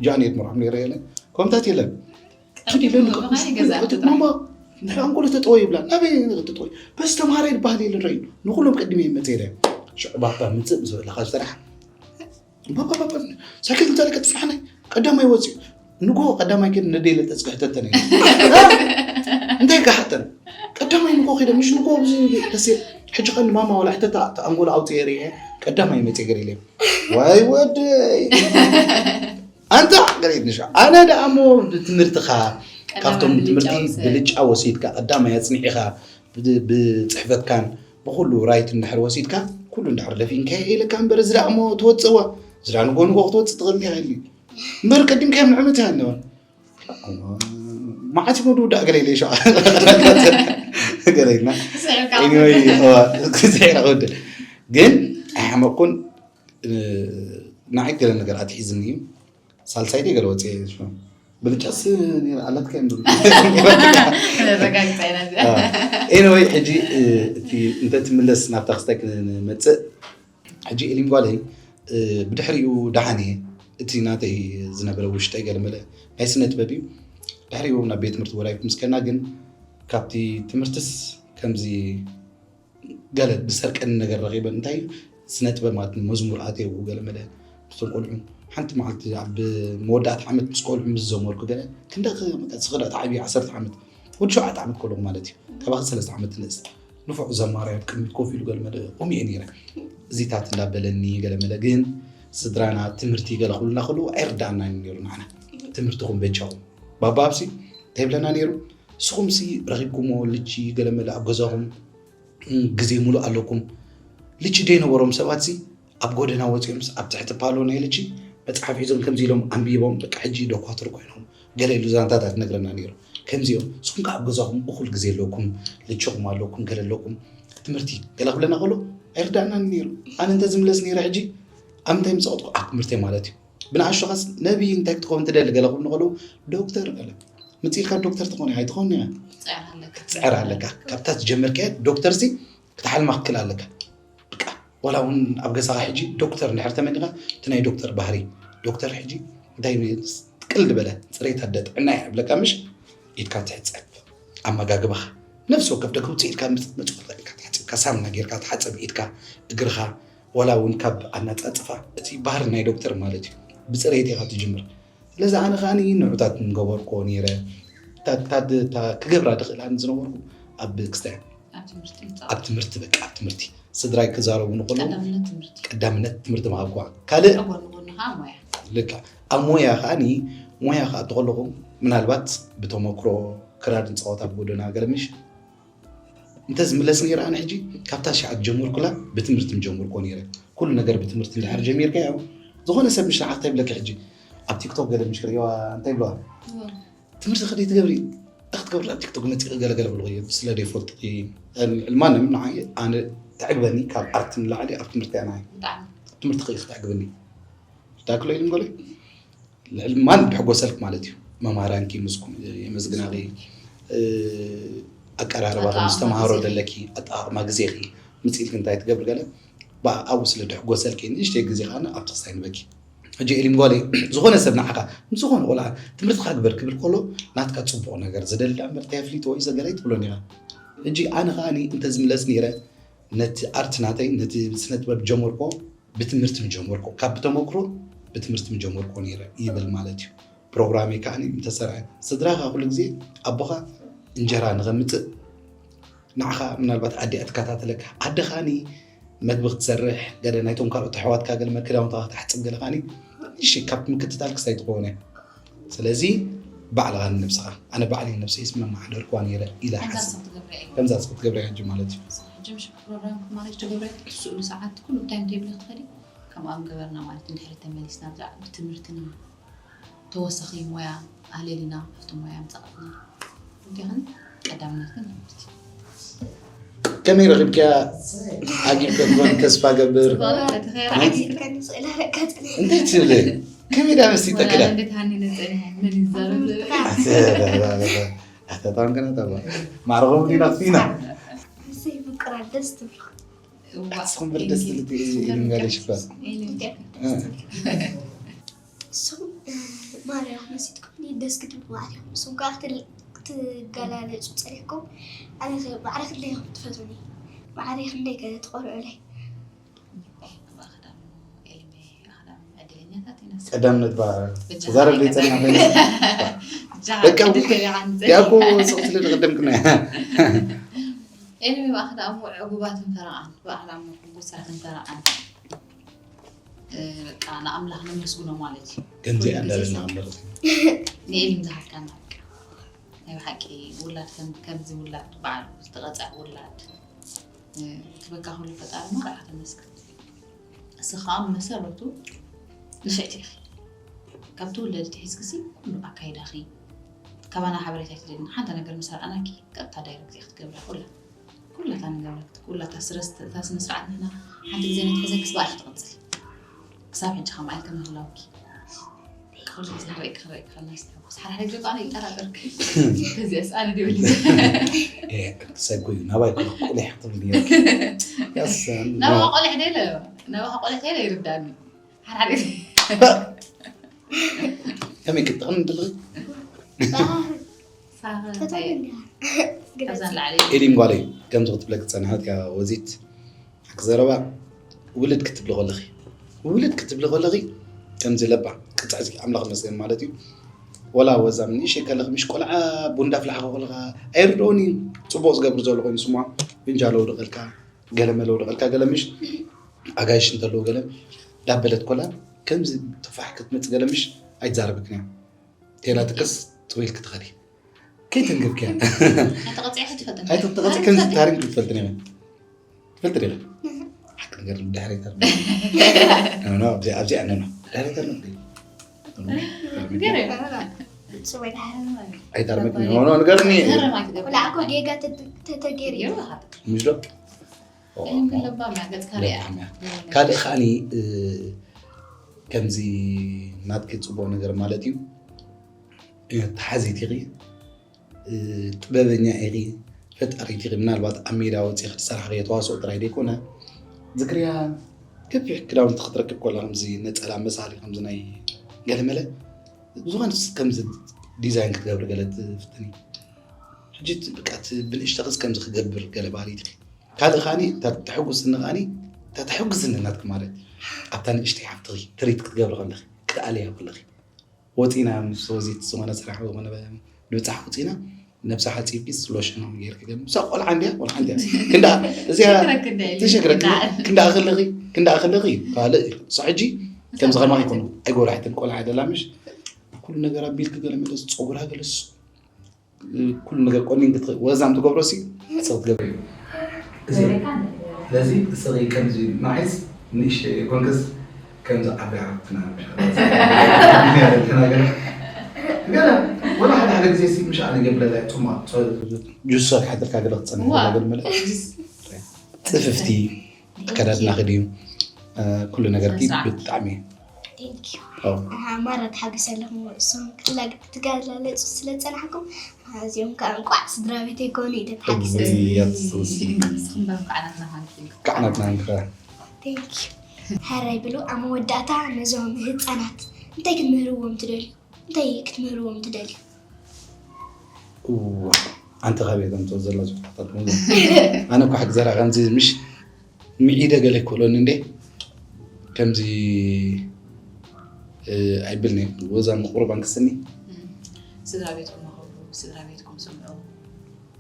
ጃን የት ምርዖም ነይረ የለን ከምታት የለን ኪድ ኢለን ማማ ንሕና እንኮሎ ተጠወ ይብላ ናበይ ተጠወ በስ ተምሃራይ ዝበሃል የለን ረዩ ንኩሎም ቅድሚ ይመፀ ኢለ ሽዑ ባባ ምፅእ ምስ በለካ ዝሰራሕ ሳይክል እንተለቀ ትፍልሓናይ ቀዳማይ ወፂኡ ንጎ ቀዳማይ ከ ነደይ ለጠፅቂ ሕተተን እንታይ ካሓተን ቀዳማይ ንጎ ከደ ምሽ ንጎ ደሴ ሕጂ ከ ንማማ ወላ ሕተታ ተኣንጎሎ ኣውፅየ ርየ ቀዳማይ መፅየ ገር ኢለ ዋይ ወደይ ኣንታ ገሬት ንሻ ኣነ ደኣሞ ብትምህርትኻ ካብቶም ትምህርቲ ብልጫ ወሲድካ ቀዳማይ ኣፅኒዕኻ ብፅሕፈትካን ብኩሉ ራይት እንድሕር ወሲድካ ኩሉ እንድሕር ደፊንካ ኢለካ እምበር እዚ ደኣ እሞ ትወፅእዋ እዚ ደኣ ንጎ ንጎ ክትወፅእ ትኽእል ኢኻ ኢሉ እምበር ቀዲምካዮም ንዕመት ኢኻ እነወ መዓት ይመዱ ውዳእ ገለ ኢለ ሸ ገለና ስዒርካ ክስዒራ ክወድል ግን ኣይሓመቅኩን ንዓይ ገለ ነገር ኣትሒዝኒ እዩ ሳልሳይ ደይ ገለ ወፅየ ብልጫስ ኣላትካ እዮም ኤኒወይ ሕጂ እቲ እንተትምለስ ናብታ ክስታይ ክንመፅእ ሕጂ ኤሊም ጓለይ ብድሕሪኡ ደሓን እየ እቲ ናተይ ዝነበረ ውሽጠይ ገለመለ ናይ ስነ ጥበብ እዩ ድሕሪኡ ናብ ቤት ትምህርቲ ወራይ ክምስከና ግን ካብቲ ትምህርትስ ከምዚ ገለ ዝሰርቀኒ ነገር ረኺበ እንታይ ስነ ጥበብ ማለት መዝሙር ኣትየው ገለ መለ ምስቶም ቆልዑ ሓንቲ መዓልቲ ኣብ መወዳእታ ዓመት ምስ ቆልዑ ምስ ዘመርኩ ገለ ክንደ ስኽዳት ዓብዪ ዓሰርተ ዓመት ወዲ ሸውዓተ ዓመት ከለኹ ማለት እዩ ካባኺ ሰለስተ ዓመት ትንእስ ንፉዕ ዘማሪ ኣብ ቅድሚት ኮፍ ኢሉ ገለ መለ ቆሚኤ ነይረ እዚታት እንዳበለኒ ገለ መለ ግን ስድራና ትምህርቲ ገለ ክብሉና ከለዉ ኣይርዳእናን ነይሩ ንዓና ትምህርትኹም በጃኹም ባባ ኣብሲ እንታይ ይብለና ነይሩ ንስኹምሲ ረኺብኩሞ ልጂ ገለ መለ ኣብ ገዛኹም ግዜ ሙሉእ ኣለኩም ልጂ ደይነበሮም ሰባት ሲ ኣብ ጎደና ወፂኦምስ ኣብ ትሕቲ ፓሎ ናይ ልጂ መፅሓፍ ሒዞም ከምዚ ኢሎም ኣንቢቦም በቃ ሕጂ ዶኳትር ኮይኖም ገለ ኢሉ ዛንታታት ነግረና ነይሩ ከምዚኦም ንስኹም ከዓ ኣብ ገዛኹም እኩል ግዜ ኣለኩም ልችኹም ኣለኩም ገለ ኣለኩም ትምህርቲ ገለ ክብለና ከሎ ኣይርዳእናን ነይሩ ኣነ እንተ ዝምለስ ነይረ ሕጂ ኣብ ምንታይ ምፀቕጥኩ ኣብ ትምህርተይ ማለት እዩ ብንኣሽቱ ኻስ ነብይ እንታይ ክትኸውን ትደሊ ገለ ክብሉ ከለዉ ዶክተር ገለ ምጽእ ኢልካ ዶክተር ትኾን ኢኻ ኣይትኾን ኢኻ ትፅዕር ኣለካ ክትፅዕር ኣለካ። ካብታ ዝጀመርካያ ዶክተር ሲ ክትሓልማ ክትክእል ኣለካ። በቃ ዋላ እውን ኣብ ገዛኻ ሕጂ ዶክተር እንድሕር ተመኒኻ እቲ ናይ ዶክተር ባህሪ ዶክተር ሕጂ እንታይ ቅል ዝበለ ፅሬት ኣደ ጥዕና እያ ይብለካ ምሽ ኢድካ ትሕፀብ ኣመጋግባኻ ነፍሲ ወከፍ ደቂ ውፅእ ኢልካ መፅወታ ኢልካ ትሓፅብካ ሳምና ጌርካ ትሓፀብ ኢድካ እግርኻ ወላ እውን ካብ ኣናፃፅፋ እቲ ባህሪ ናይ ዶክተር ማለት እዩ ብፅሬት ኢኻ ትጅምር ስለዚ ኣነ ከዓ ንዑታት ንገበርኮ ነይረ ክገብራ ድኽእል ኣነ ዝነበርኩ ኣብ ክስታይ ኣብ ትምህርቲ በቃ ኣብ ትምህርቲ ስድራይ ክዛረቡ ንኸሉ ቀዳምነት ትምህርቲ ምሃብኳ ካልእ ልካ ኣብ ሞያ ከዓ ሞያ ከዓ ተኸለኹ ምናልባት ብተመክሮ ክራር ንፃወት ኣብ ጎደና ገለምሽ እንተ ዝምለስ ነይረ ኣነ ሕጂ ካብታ ሸዓት ጀመርኩላ ብትምህርቲ ምጀመርኮ ነይረ ኩሉ ነገር ብትምህርቲ እንድሕር ጀሚርካ ያው ዝኾነ ሰብ ምሽ ንዓኽ እንታይ ይብለካ ሕጂ ኣብ ቲክቶክ ገለ ምሽ ክርእዋ እንታይ ይብለዋ ትምህርቲ ከደይ ትገብሪ ክትገብሪ ኣብ ቲክቶክ መፂ ገለገለ ብልኹ እዩ ስለ ደይፈልጥኺ ማንም ንዓይ ኣነ ተዕግበኒ ካብ ኣርት ንላዕሊ ኣብ ትምህርቲ ኣና ትምህርቲ ክኢ ክተዕግበኒ ዳክሎ ኢልም ገለ ልዕሊ ማን ብሕጎሰልክ ማለት እዩ መማራንኪ ምስኩም የመስግናቂ ኣቀራርባ ዝተምሃሮ ዘለኪ ኣጠቃቅማ ግዜኪ ምፅኢልክ እንታይ ትገብር ገለ ኣብኡ ስለ ድሕጎሰልኪ ንእሽተይ ግዜ ከዓ ኣብቲ ክሳይ ንበኪ ሕጂ ኤሊም ጓለይ ዝኾነ ሰብ ንዓኻ ምስ ዝኾነ ቆልዓ ትምህርትኻ ግበር ክብል ከሎ ናትካ ፅቡቕ ነገር ዝደሊ ዳ እምበር እንታይ ኣፍሊጥዎ እዩ ዘገለ ኣይትብሎን ኢኻ ሕጂ ኣነ ከዓ እንተዝምለስ ነይረ ነቲ ኣርት ናተይ ነቲ ስነ ጥበብ ጀመርኮ ብትምህርቲ ምጀመርኮ ካብ ብተመክሮ ብትምህርቲ ምጀመርኮ ነይረ ይብል ማለት እዩ ፕሮግራመይ ከዓ ምተሰርዐ ስድራኻ ኩሉ ግዜ ኣቦኻ እንጀራ ንኸምፅእ ንዓኻ ምናልባት ኣዲኣ ትከታተለካ ኣደ ከዓ መግቢ ክትሰርሕ ገለ ናይቶም ካልኦት ኣሕዋትካ ገለ መክዳውንትካ ክትሓፅብ ገለ ከዓ እሺ ካብ ምክትታል ክስታይ ትኸውን እያ ስለዚ ባዕልኻ ንነብስኻ ኣነ ባዕለይ ንነብሰይ ስመማሓደርክዋ ነይረ ኢለ ሓስብ ከምዛ ንስኻ ክትገብርያ ሕጂ ማለት እዩ ሕጂ ምሽ ፕሮግራም ክማሬጅ ትገብርያ ትስእሉ ሰዓት ኩሉ እንታይ እንታይ ብለ ክትኸዲ ከምኣ ምገበርና ማለት እንድሕሪ ተመሊስና ብዛዕባ ብትምህርትና ተወሳኺ ሞያ ኣለሊና ኣብቲ ሞያ ምፃእትና እንዲኽን ቀዳምነት ግን ትምህርቲ ከመይ ረኺብክያ ዓጊብ ከትኮን ተስፋ ገብር እንታይ ትብሊ ከመይ ዳ መሲጠክዳ ኣተጣም ከና ተባ ማዕረኹም ዲና ክፊና ፍቅራ ደስ ትብሎ ንስኹም ብር ደስ ትብል ኢልም ጋለ ሽፋ እሶም ማርያ ክመሲጥኩም ደስ ክትብል ማለት እዮም እሶም ከዓ ክትገላለፁ ፀኒሕኩም ኣነ ማዕረ ክንደይ ኢኹም ትፈትውኒ ማዕረ ክንደይ ገለ ትቆርዑለይ ቀዳምነት ተዛረብ ደይ ፀኒሓ ኮይነ ደቂ ያኮ ስቕ ስለ ዝቀደምክና ኤልሚ ብኣኽዳ እሞ ዕጉባትን ፈረቓን ብኣኽዳ እሞ ሕጉሳትን ፈረቓን በቃ ንኣምላኽ ነመስግኖ ማለት እዩ ከምዚኣ እንዳበልና ንበር ንኤሊም ዝሃብካና በቃ ናይ ብሓቂ ውላድ ከምዚ ውላድ በዓሉ ዝተቐፅዐ ውላድ ትበካ ኩሉ ፈጣሪ ማርዓ ተመስገን እሱ ከዓ መሰረቱ ንፍዕቲ ኢኺ ካብ ትውለዲ ትሒዝክሲ ኩሉ ኣካይዳኺ ካባና ሓበሬታ ኣይትደሊ ሓንቲ ነገር ምስ ረኣናኪ ቀጥታ ዳይረክት ኢኺ ትገብራ ኩላ ኩላ እታ ንገብረክ ኩላ እታ ስረስ እታ ስነ ስርዓት ንሕና ሓንቲ ግዜ ነትሕዘክስ ብኣልኪ ትቕፅል ክሳብ ሕጂ ከማይ ከምህላውኪ ኩሉ ግዜ ክረእክ ክረእክ ከናስ ተሐጉስ ሓድሓደ ግዜ ከዓ ይጠራጠርክ ከዚያስ ኣነ ድብል ሰጉ እዩ ናባይ ቁሊሕ ክትብል ነይሩ ናባኻ ቆሊሕ ደለ ናባኻ ቆሊሕ ደለ ይርዳኒ ሓድሓደ ግዜ ከመይ ክትጥቕም ድልኺ ሳኸ እንታይ እዩ? ካብዛ ንላዕሊ ኤሊም ጓለይ ከምዚ ክትብለክ ዝፀንሐት እያ ወዚት ሓቂ ዘረባ ውልድ ክትብሊ ከለኺ ውልድ ክትብሊ ከለኺ ከምዚ ለባ ቅፅዕዚ ኣምላኽ መስገን ማለት እዩ ወላ ወዛም ንእሽተይ ከለኺ ምሽ ቆልዓ ቡን ዳፍላሕኻ ከለኻ ኣይርድኦን እዩ ፅቡቕ ዝገብር ዘሎ ኮይኑ ስማ ፍንጃ ለውድቐልካ ገለ መለውድቐልካ ገለ ምሽ ኣጋይሽ እንተለዉ ገለ ዳበለት ኮላ ከምዚ ትፋሕ ክትመፅእ ገለ ምሽ ኣይትዛረበክን እያ ቴላ ትቅስ ጥዊል ክትኸዲ ከይተንገብክያ ተቐፂዐ ትፈልጥ ኣይተተቐፂ ከምዚ ታሪክ ክትፈልጥ ነይረ ትፈልጥ ነይረ ሓቂ ነገር ዳይሬክተር ኣብዚኣ ኣብዚኣ ነና ዳይሬክተር ነብሪ ኣይታርመክ ሆኖ ንገርኒ ጌጋ ተተገይሩ ምሽ ዶ ካልእ ከዓኒ ከምዚ ናትኪ ጽቡቕ ነገር ማለት እዩ። ተሓዚት ኢኺ፣ ጥበበኛ ኢኺ፣ ፈጣሪት ኢኺ። ምናልባት ኣብ ሜዳ ወፂኺ ትሰርሓ ተዋስኦ ጥራይ ዘይኮነ፣ ዝክርያ ገፊሕ ክዳውንቲ ክትረክብ ኮላ ከምዚ ነፀላ መሳሊ ከምዚ ናይ ገለመለ ዝኾነ ከምዚ ዲዛይን ክትገብሪ ገለ ትፍትኒ። ሕጂ በቃ ብንእሽተኽስ ከምዚ ክገብር ገለ ባህሊ ኢኺ። ካልእ ከዓኒ እታ ተሕጉስኒ ከዓኒ እታ ተሕጉስኒ ናትኪ ማለት ኣብታ ንእሽተይ ሓፍትኺ ትሪት ክትገብሪ ከለኺ ክትኣልያ ከለኺ ወፂና ምስ ወዚት ዝኾነ ስራሕ ዝኾነ ንብፃሕ ወፂና ነብሳ ሓፂብኪ ሎሽን ጌርኪ ገለ ምሳ ቆልዓ እንድያ ቆልዓ እንድያ ክንዳ እዚኣ ተሸግረክ ክንዳ ከለኺ ክንዳ ከለኺ ካልእ እዩ። እሱ ሕጂ ከምዚ ከማ ይኮኑ ኣይጎራሕትን ቆልዓ ደላ ምሽ ኩሉ ነገር ኣቢልኪ ገለ መለስ ፀጉራ ገለስ ኩሉ ነገር ቆኒን ክትኽእል ወዛም ትገብሮ ሲ ጽቡቅ ትገብሪ። እዚ ስለዚ እስኺ ከምዚ ማሒስ ንእሽተይ ኮንክስ ከምዚ ዓቢ ሓፍትና ተናገር ገለ ወላ ሓደ ሓደ ግዜ ሲ ምሽ ኣነ ገብረላ ጽማ ጁስ ሰርሓትልካ ገለ ክጸንሕ ዋ። ገለ መለ ጽፍፍቲ ኣከዳድናኺ ድዩ ኩሉ ነገርኪ ብጣዕሚ ማራ ተሓጒሰ ኣለኹ። እሶም ክትጋላለጹ ስለ ዝጸናሕኩም ኣዝዮም ከዓ እንቋዕ ስድራ ቤተይ ኮኑ እዩ ተተሓጊሰ። እብያት ሱሲ ንስኹም በር ከዓ ናትና ሃንኪ ከዓ ናትና ንክራ ሕራይ ብሉ ኣብ መወዳእታ ነዞም ህፃናት እንታይ ክትምህርዎም ትደልዩ? እንታይ ክትምህርዎም ትደልዩ? እዋ ኣንቲ ካበይ ከምፅኦ ዘሎ ዝፍታታት ሙሉ ኣነ እኳ ሕግዘራ ከምዚ ምሽ ምዒደ ገለ ይክእሎኒ እንዴ ከምዚ ኣይብልኒ ወዛ ምቁሩብ ኣንክስኒ ስድራ ቤትኩም ኣኸብሩ፣ ስድራ ቤትኩም ስምዑ፣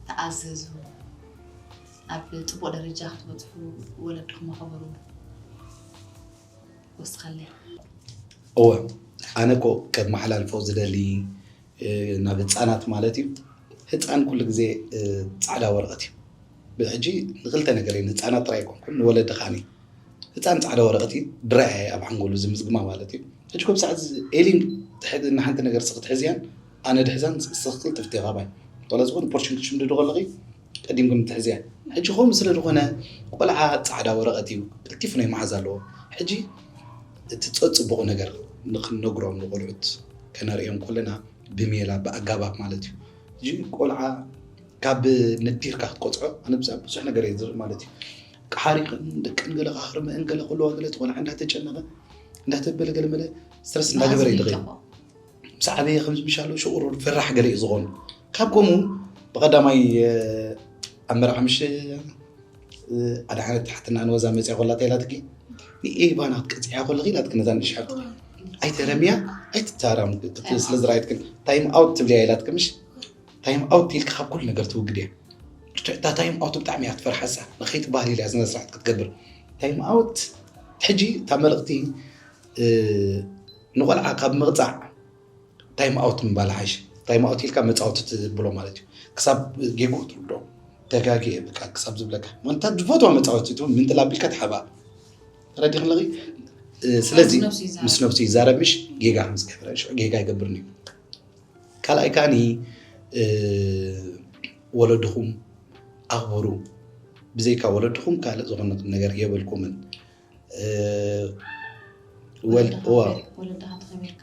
ተኣዘዙ፣ ኣብ ፅቡቅ ደረጃ ክትበፅሑ ወለድኩም ኣኸብሩ። ወስኸለይ እወ ኣነ ኮ ከመሓላልፎ ዝደሊ ናብ ህፃናት ማለት እዩ። ህፃን ኩሉ ግዜ ፃዕዳ ወረቐት እዩ። ብሕጂ ንክልተ ነገር እዩ ንህፃናት ጥራይ ኣይኮንኩን ንወለዲ ከዓኒ ህፃን ፃዕዳ ወረቐት እዩ። ድራያ ኣብ ሓንጎሉ ዝምዝግማ ማለት እዩ። ሕጂ ኮብ ሰዓት ኤሊን ንሓንቲ ነገር ስክትሕዝያን ኣነ ድሕዛን ስክል ጥፍቲ ካባይ ዋላ ዝኾነ ፖርሽን ክትሽምድዱ ከለኺ ቀዲምኩም ትሕዝያ። ሕጂ ከምኡ ስለ ዝኾነ ቆልዓ ፃዕዳ ወረቐት እዩ ቀልጢፉ ናይ መሓዝ ኣለዎ። ሕጂ እቲ ፀፅቡቕ ነገር ንክንነግሮም ንቆልዑት ከነርእዮም ከለና ብሜላ ብኣጋባብ ማለት እዩ። ሕጂ ቆልዓ ካብ ነዲርካ ክትቆፅዖ ኣነ ብዛ ብዙሕ ነገር እየ ዝርኢ ማለት እዩ። ቃሓሪቕን ደቀን ገለ ካኽርመአን ገለ ከለዋ ገለ እቲ ቆልዓ እንዳተጨነቐ እንዳተበለ ገለ መለ ስትረስ እንዳገበረ እዩ ዝኸይድ። ምስ ዓበየ ከምዚ ምሻሎ ሽቑር ፈራሕ ገለ እዩ ዝኾኑ። ካብ ከምኡ ብቐዳማይ ኣብ መርዓ ምሽ ኣድሓነት ትሓትና ንወዛ መፅያ ኮላ ተይላትኪ ንኤባና ክትቀፅዕያ ኮለኺ ኢላትኪ ነዛ ንእሽ ሓብቲ ኣይተረምያ ኣይትታራም ስለ ዝረኣየትክን ታይም ኣውት ትብልያ ኢላትኪ ምሽ ታይም ኣውት ኢልኪ ካብ ኩሉ ነገር ትውግድ እያ። እታ ታይም ኣውት ብጣዕሚ እያ ትፈርሓሳ ንኸይትባህል ኢላ እያ ስነ ስርዓት ክትገብር ታይም ኣውት ሕጂ እታ መልእኽቲ ንቆልዓ ካብ ምቕፃዕ ታይም ኣውት ምባል ሓይሽ ታይም ኣውት ኢልካ መፃወቲ ትብሎ ማለት እዩ ክሳብ ጌግኡ ትርዶ ተጋጊ በቃ ክሳብ ዝብለካ ምንታ ዝፈትዋ መፃወቲ ትብል ምንጥል ኣቢልካ ትሓባ ተረዲኽን ለኺ ስለዚ ምስ ነብሱ ይዛረብ ምሽ ጌጋ ምስ ገበረ ሽዑ ጌጋ ይገብርኒ እዩ ካልኣይ ከዓኒ ወለድኹም ኣኽብሩ ብዘይካ ወለድኹም ካልእ ዝኾነ ነገር የብልኩምን ወለድኻ ተኸቢርካ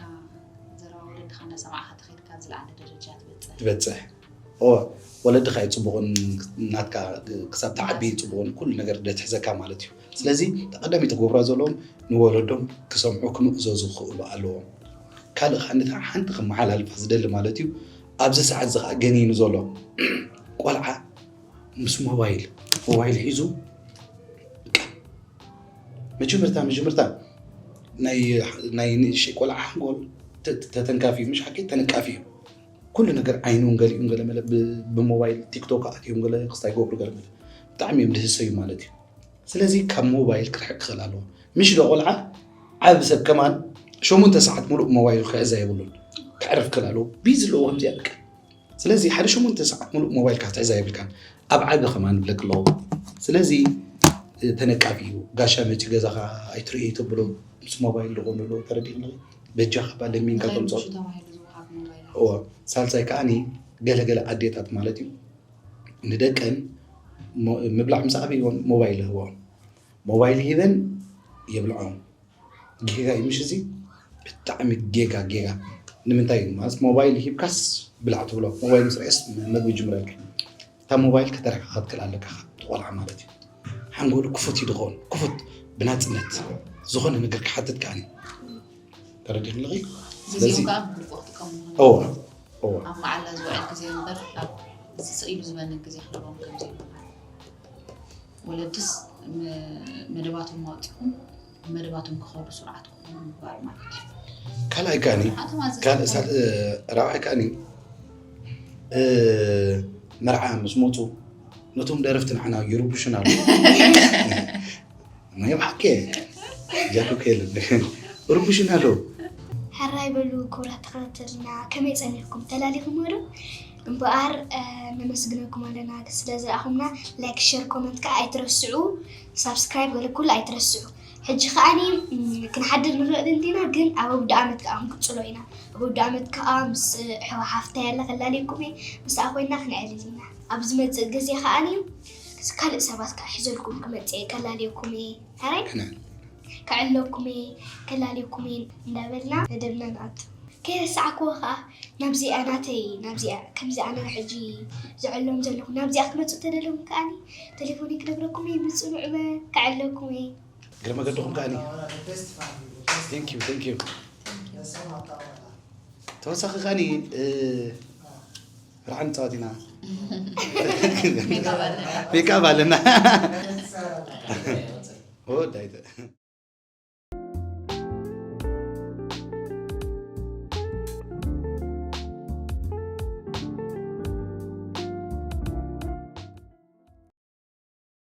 ዘረባ ወለድኻ እንዳሰማዕካ ተኸድካ ዝለዓለ ደረጃ ትበፅሕ ትበፅሕ ወለድኻ እዩ ፅቡቕን ናትካ ክሳብ ተዓቢ ፅቡቕን ኩሉ ነገር ደትሕዘካ ማለት እዩ ስለዚ ተቐዳሚ ተገብራ ዘለዎም ንወለዶም ክሰምዑ ክምእዘዙ ክኽእሉ ኣለዎም ካልእ ከዓ ነታ ሓንቲ ክመሓላልፋ ዝደሊ ማለት እዩ ኣብዚ ሰዓት እዚ ከዓ ገኒኑ ዘሎ ቆልዓ ምስ ሞባይል ሞባይል ሒዙ መጀመርታ መጀመርታ ናይ ንእሽተይ ቆልዓ ሓንጎል ተተንካፊ እዩ ምሽ ሓቂ ተነቃፊ እዩ ኩሉ ነገር ዓይኑ ገሊኡ ገለመለ ብሞባይል ቲክቶክ ኣትዮም ገለ ክስታይ ገብሩ ገለመለ ብጣዕሚ እዮም ድህሰዩ ማለት እዩ ስለዚ ካብ ሞባይል ክርሕቅ ክኽእል ኣለዎ ምሽ ዶ ቆልዓ ዓብ ሰብ ከማን ሸሙንተ ሰዓት ሙሉእ ሞባይል ክሕዛ የብሉን ክዕርፍ ክኽእል ኣለዎ ቢዚ ኣለዎ ከምዚኣ በቃ ስለዚ ሓደ ሸሞንተ ሰዓት ሙሉእ ሞባይልካ ክትሕዛ የብልካን ኣብ ዓቢ ከማን ይብለክ ኣለኹ ስለዚ ተነቃፊ እዩ ጋሻ መፂ ገዛኻ ኣይትርእይ ተብሎ ምስ ሞባይል ዝኾኑ ኣለዉ ተረዲእኒ በጃኻ ባ ለሚንካ ተምፅኦ እዎ ሳልሳይ ከዓኒ ገለገለ ኣዴታት ማለት እዩ ንደቀን ምብላዕ ምስ ኣብይወን ሞባይል ይህቦም ሞባይል ሂበን የብልዖም ጌጋ እዩ ምሽ እዚ ብጣዕሚ ጌጋ ጌጋ። ንምንታይ ማለት ሞባይል ሂብካስ ብላዕ ትብሎ? ሞባይል ምስ ርኤስ መግቢ ይጅምረልካ። እታ ሞባይል ከተረካ ክትክእል ኣለካ፣ እቲ ቆልዓ ማለት እዩ። ሓንጎሉ ክፉት እዩ ዝኸውን፣ ክፉት ብናፅነት ዝኾነ ነገር ክሓትት ከኣኒ። ተረዲኹ ኣለኺ? ስለዚ ግዜኡ ከዓ ብግቡእ ክጥቀሙ እወ እወ ኣብ መዓላ ዝውዕል ግዜ እምበር ኣብ ስቕ ኢሉ ዝበነ ግዜ ክህልዎም ከምዘይብሉ። ወለድስ መደባቶም ኣውፂኹም መደባቶም ክኸዱ ስርዓት ክኾኑ ምግባር ማለት እዩ። ካልኣይ ከኣኒ ኣቶም ኣዘዝቲ ካልእ ሳል- እ፣ ራብዓይ ከኣኒ እ፣ መርዓ ምስ መፁ ነቶም ደረፍቲ ንዓና ይርብሹና ኣሎ። ናይ ብሓቂ ጃኩ ከየለን ይርብሹና ኣለዉ። ሕራይ በሉ ክቡራት ተኸታተልና፣ ከመይ ጸኒሕኩም? ተላሊኹም ዶ? እምበኣር ነመስግነኩም ኣለና ስለ ዝረኣኹምና። ላይክ፣ ሸር፣ ኮመንት ከዓ ኣይትረስዑ። ሳብስክራይብ ገለ ኩሉ ኣይትረስዑ። ሕጂ ከዓኒ ክንሓድር ንኽእል እንዲና፣ ግን ኣብ ኣውደ ኣመት ከዓ ክንቅፅሎ ኢና። ኣብ ኣውደ ኣመት ከዓ ምስ ሕዋ ሓፍታ ያለ ከላልየኩም እየ። ምስኣ ኮይና ክንዕልል ኢና። ኣብ ዝመፅእ ግዜ ከዓኒ ካልእ ሰባት ከዓ ሒዘልኩም ክመፅእ እየ፣ ከላልየኩም እየ። ሕራይ ከዕለኩም እየ፣ ከላልየኩም እየ እንዳበልና መደብና ንኣቱ። ከይረሳዕክዎ ከዓ ናብዚኣ ናተይ ናብዚኣ ከምዚ ኣነ ሕጂ ዝዕሎም ዘለኹ ናብዚኣ ክመፁ ተደለኹም ከዓኒ ቴሌፎን ክነግረኩም እየ። ምፁ ንዑመ ከዕለኩም እየ። እግረ መገድኹም ከኣኒ thank you thank you። ተወሳኺ ከኣኒ እ፣ ርሓን ፃወት ኢና። ሜካፕ ኣለና። ወዳይተ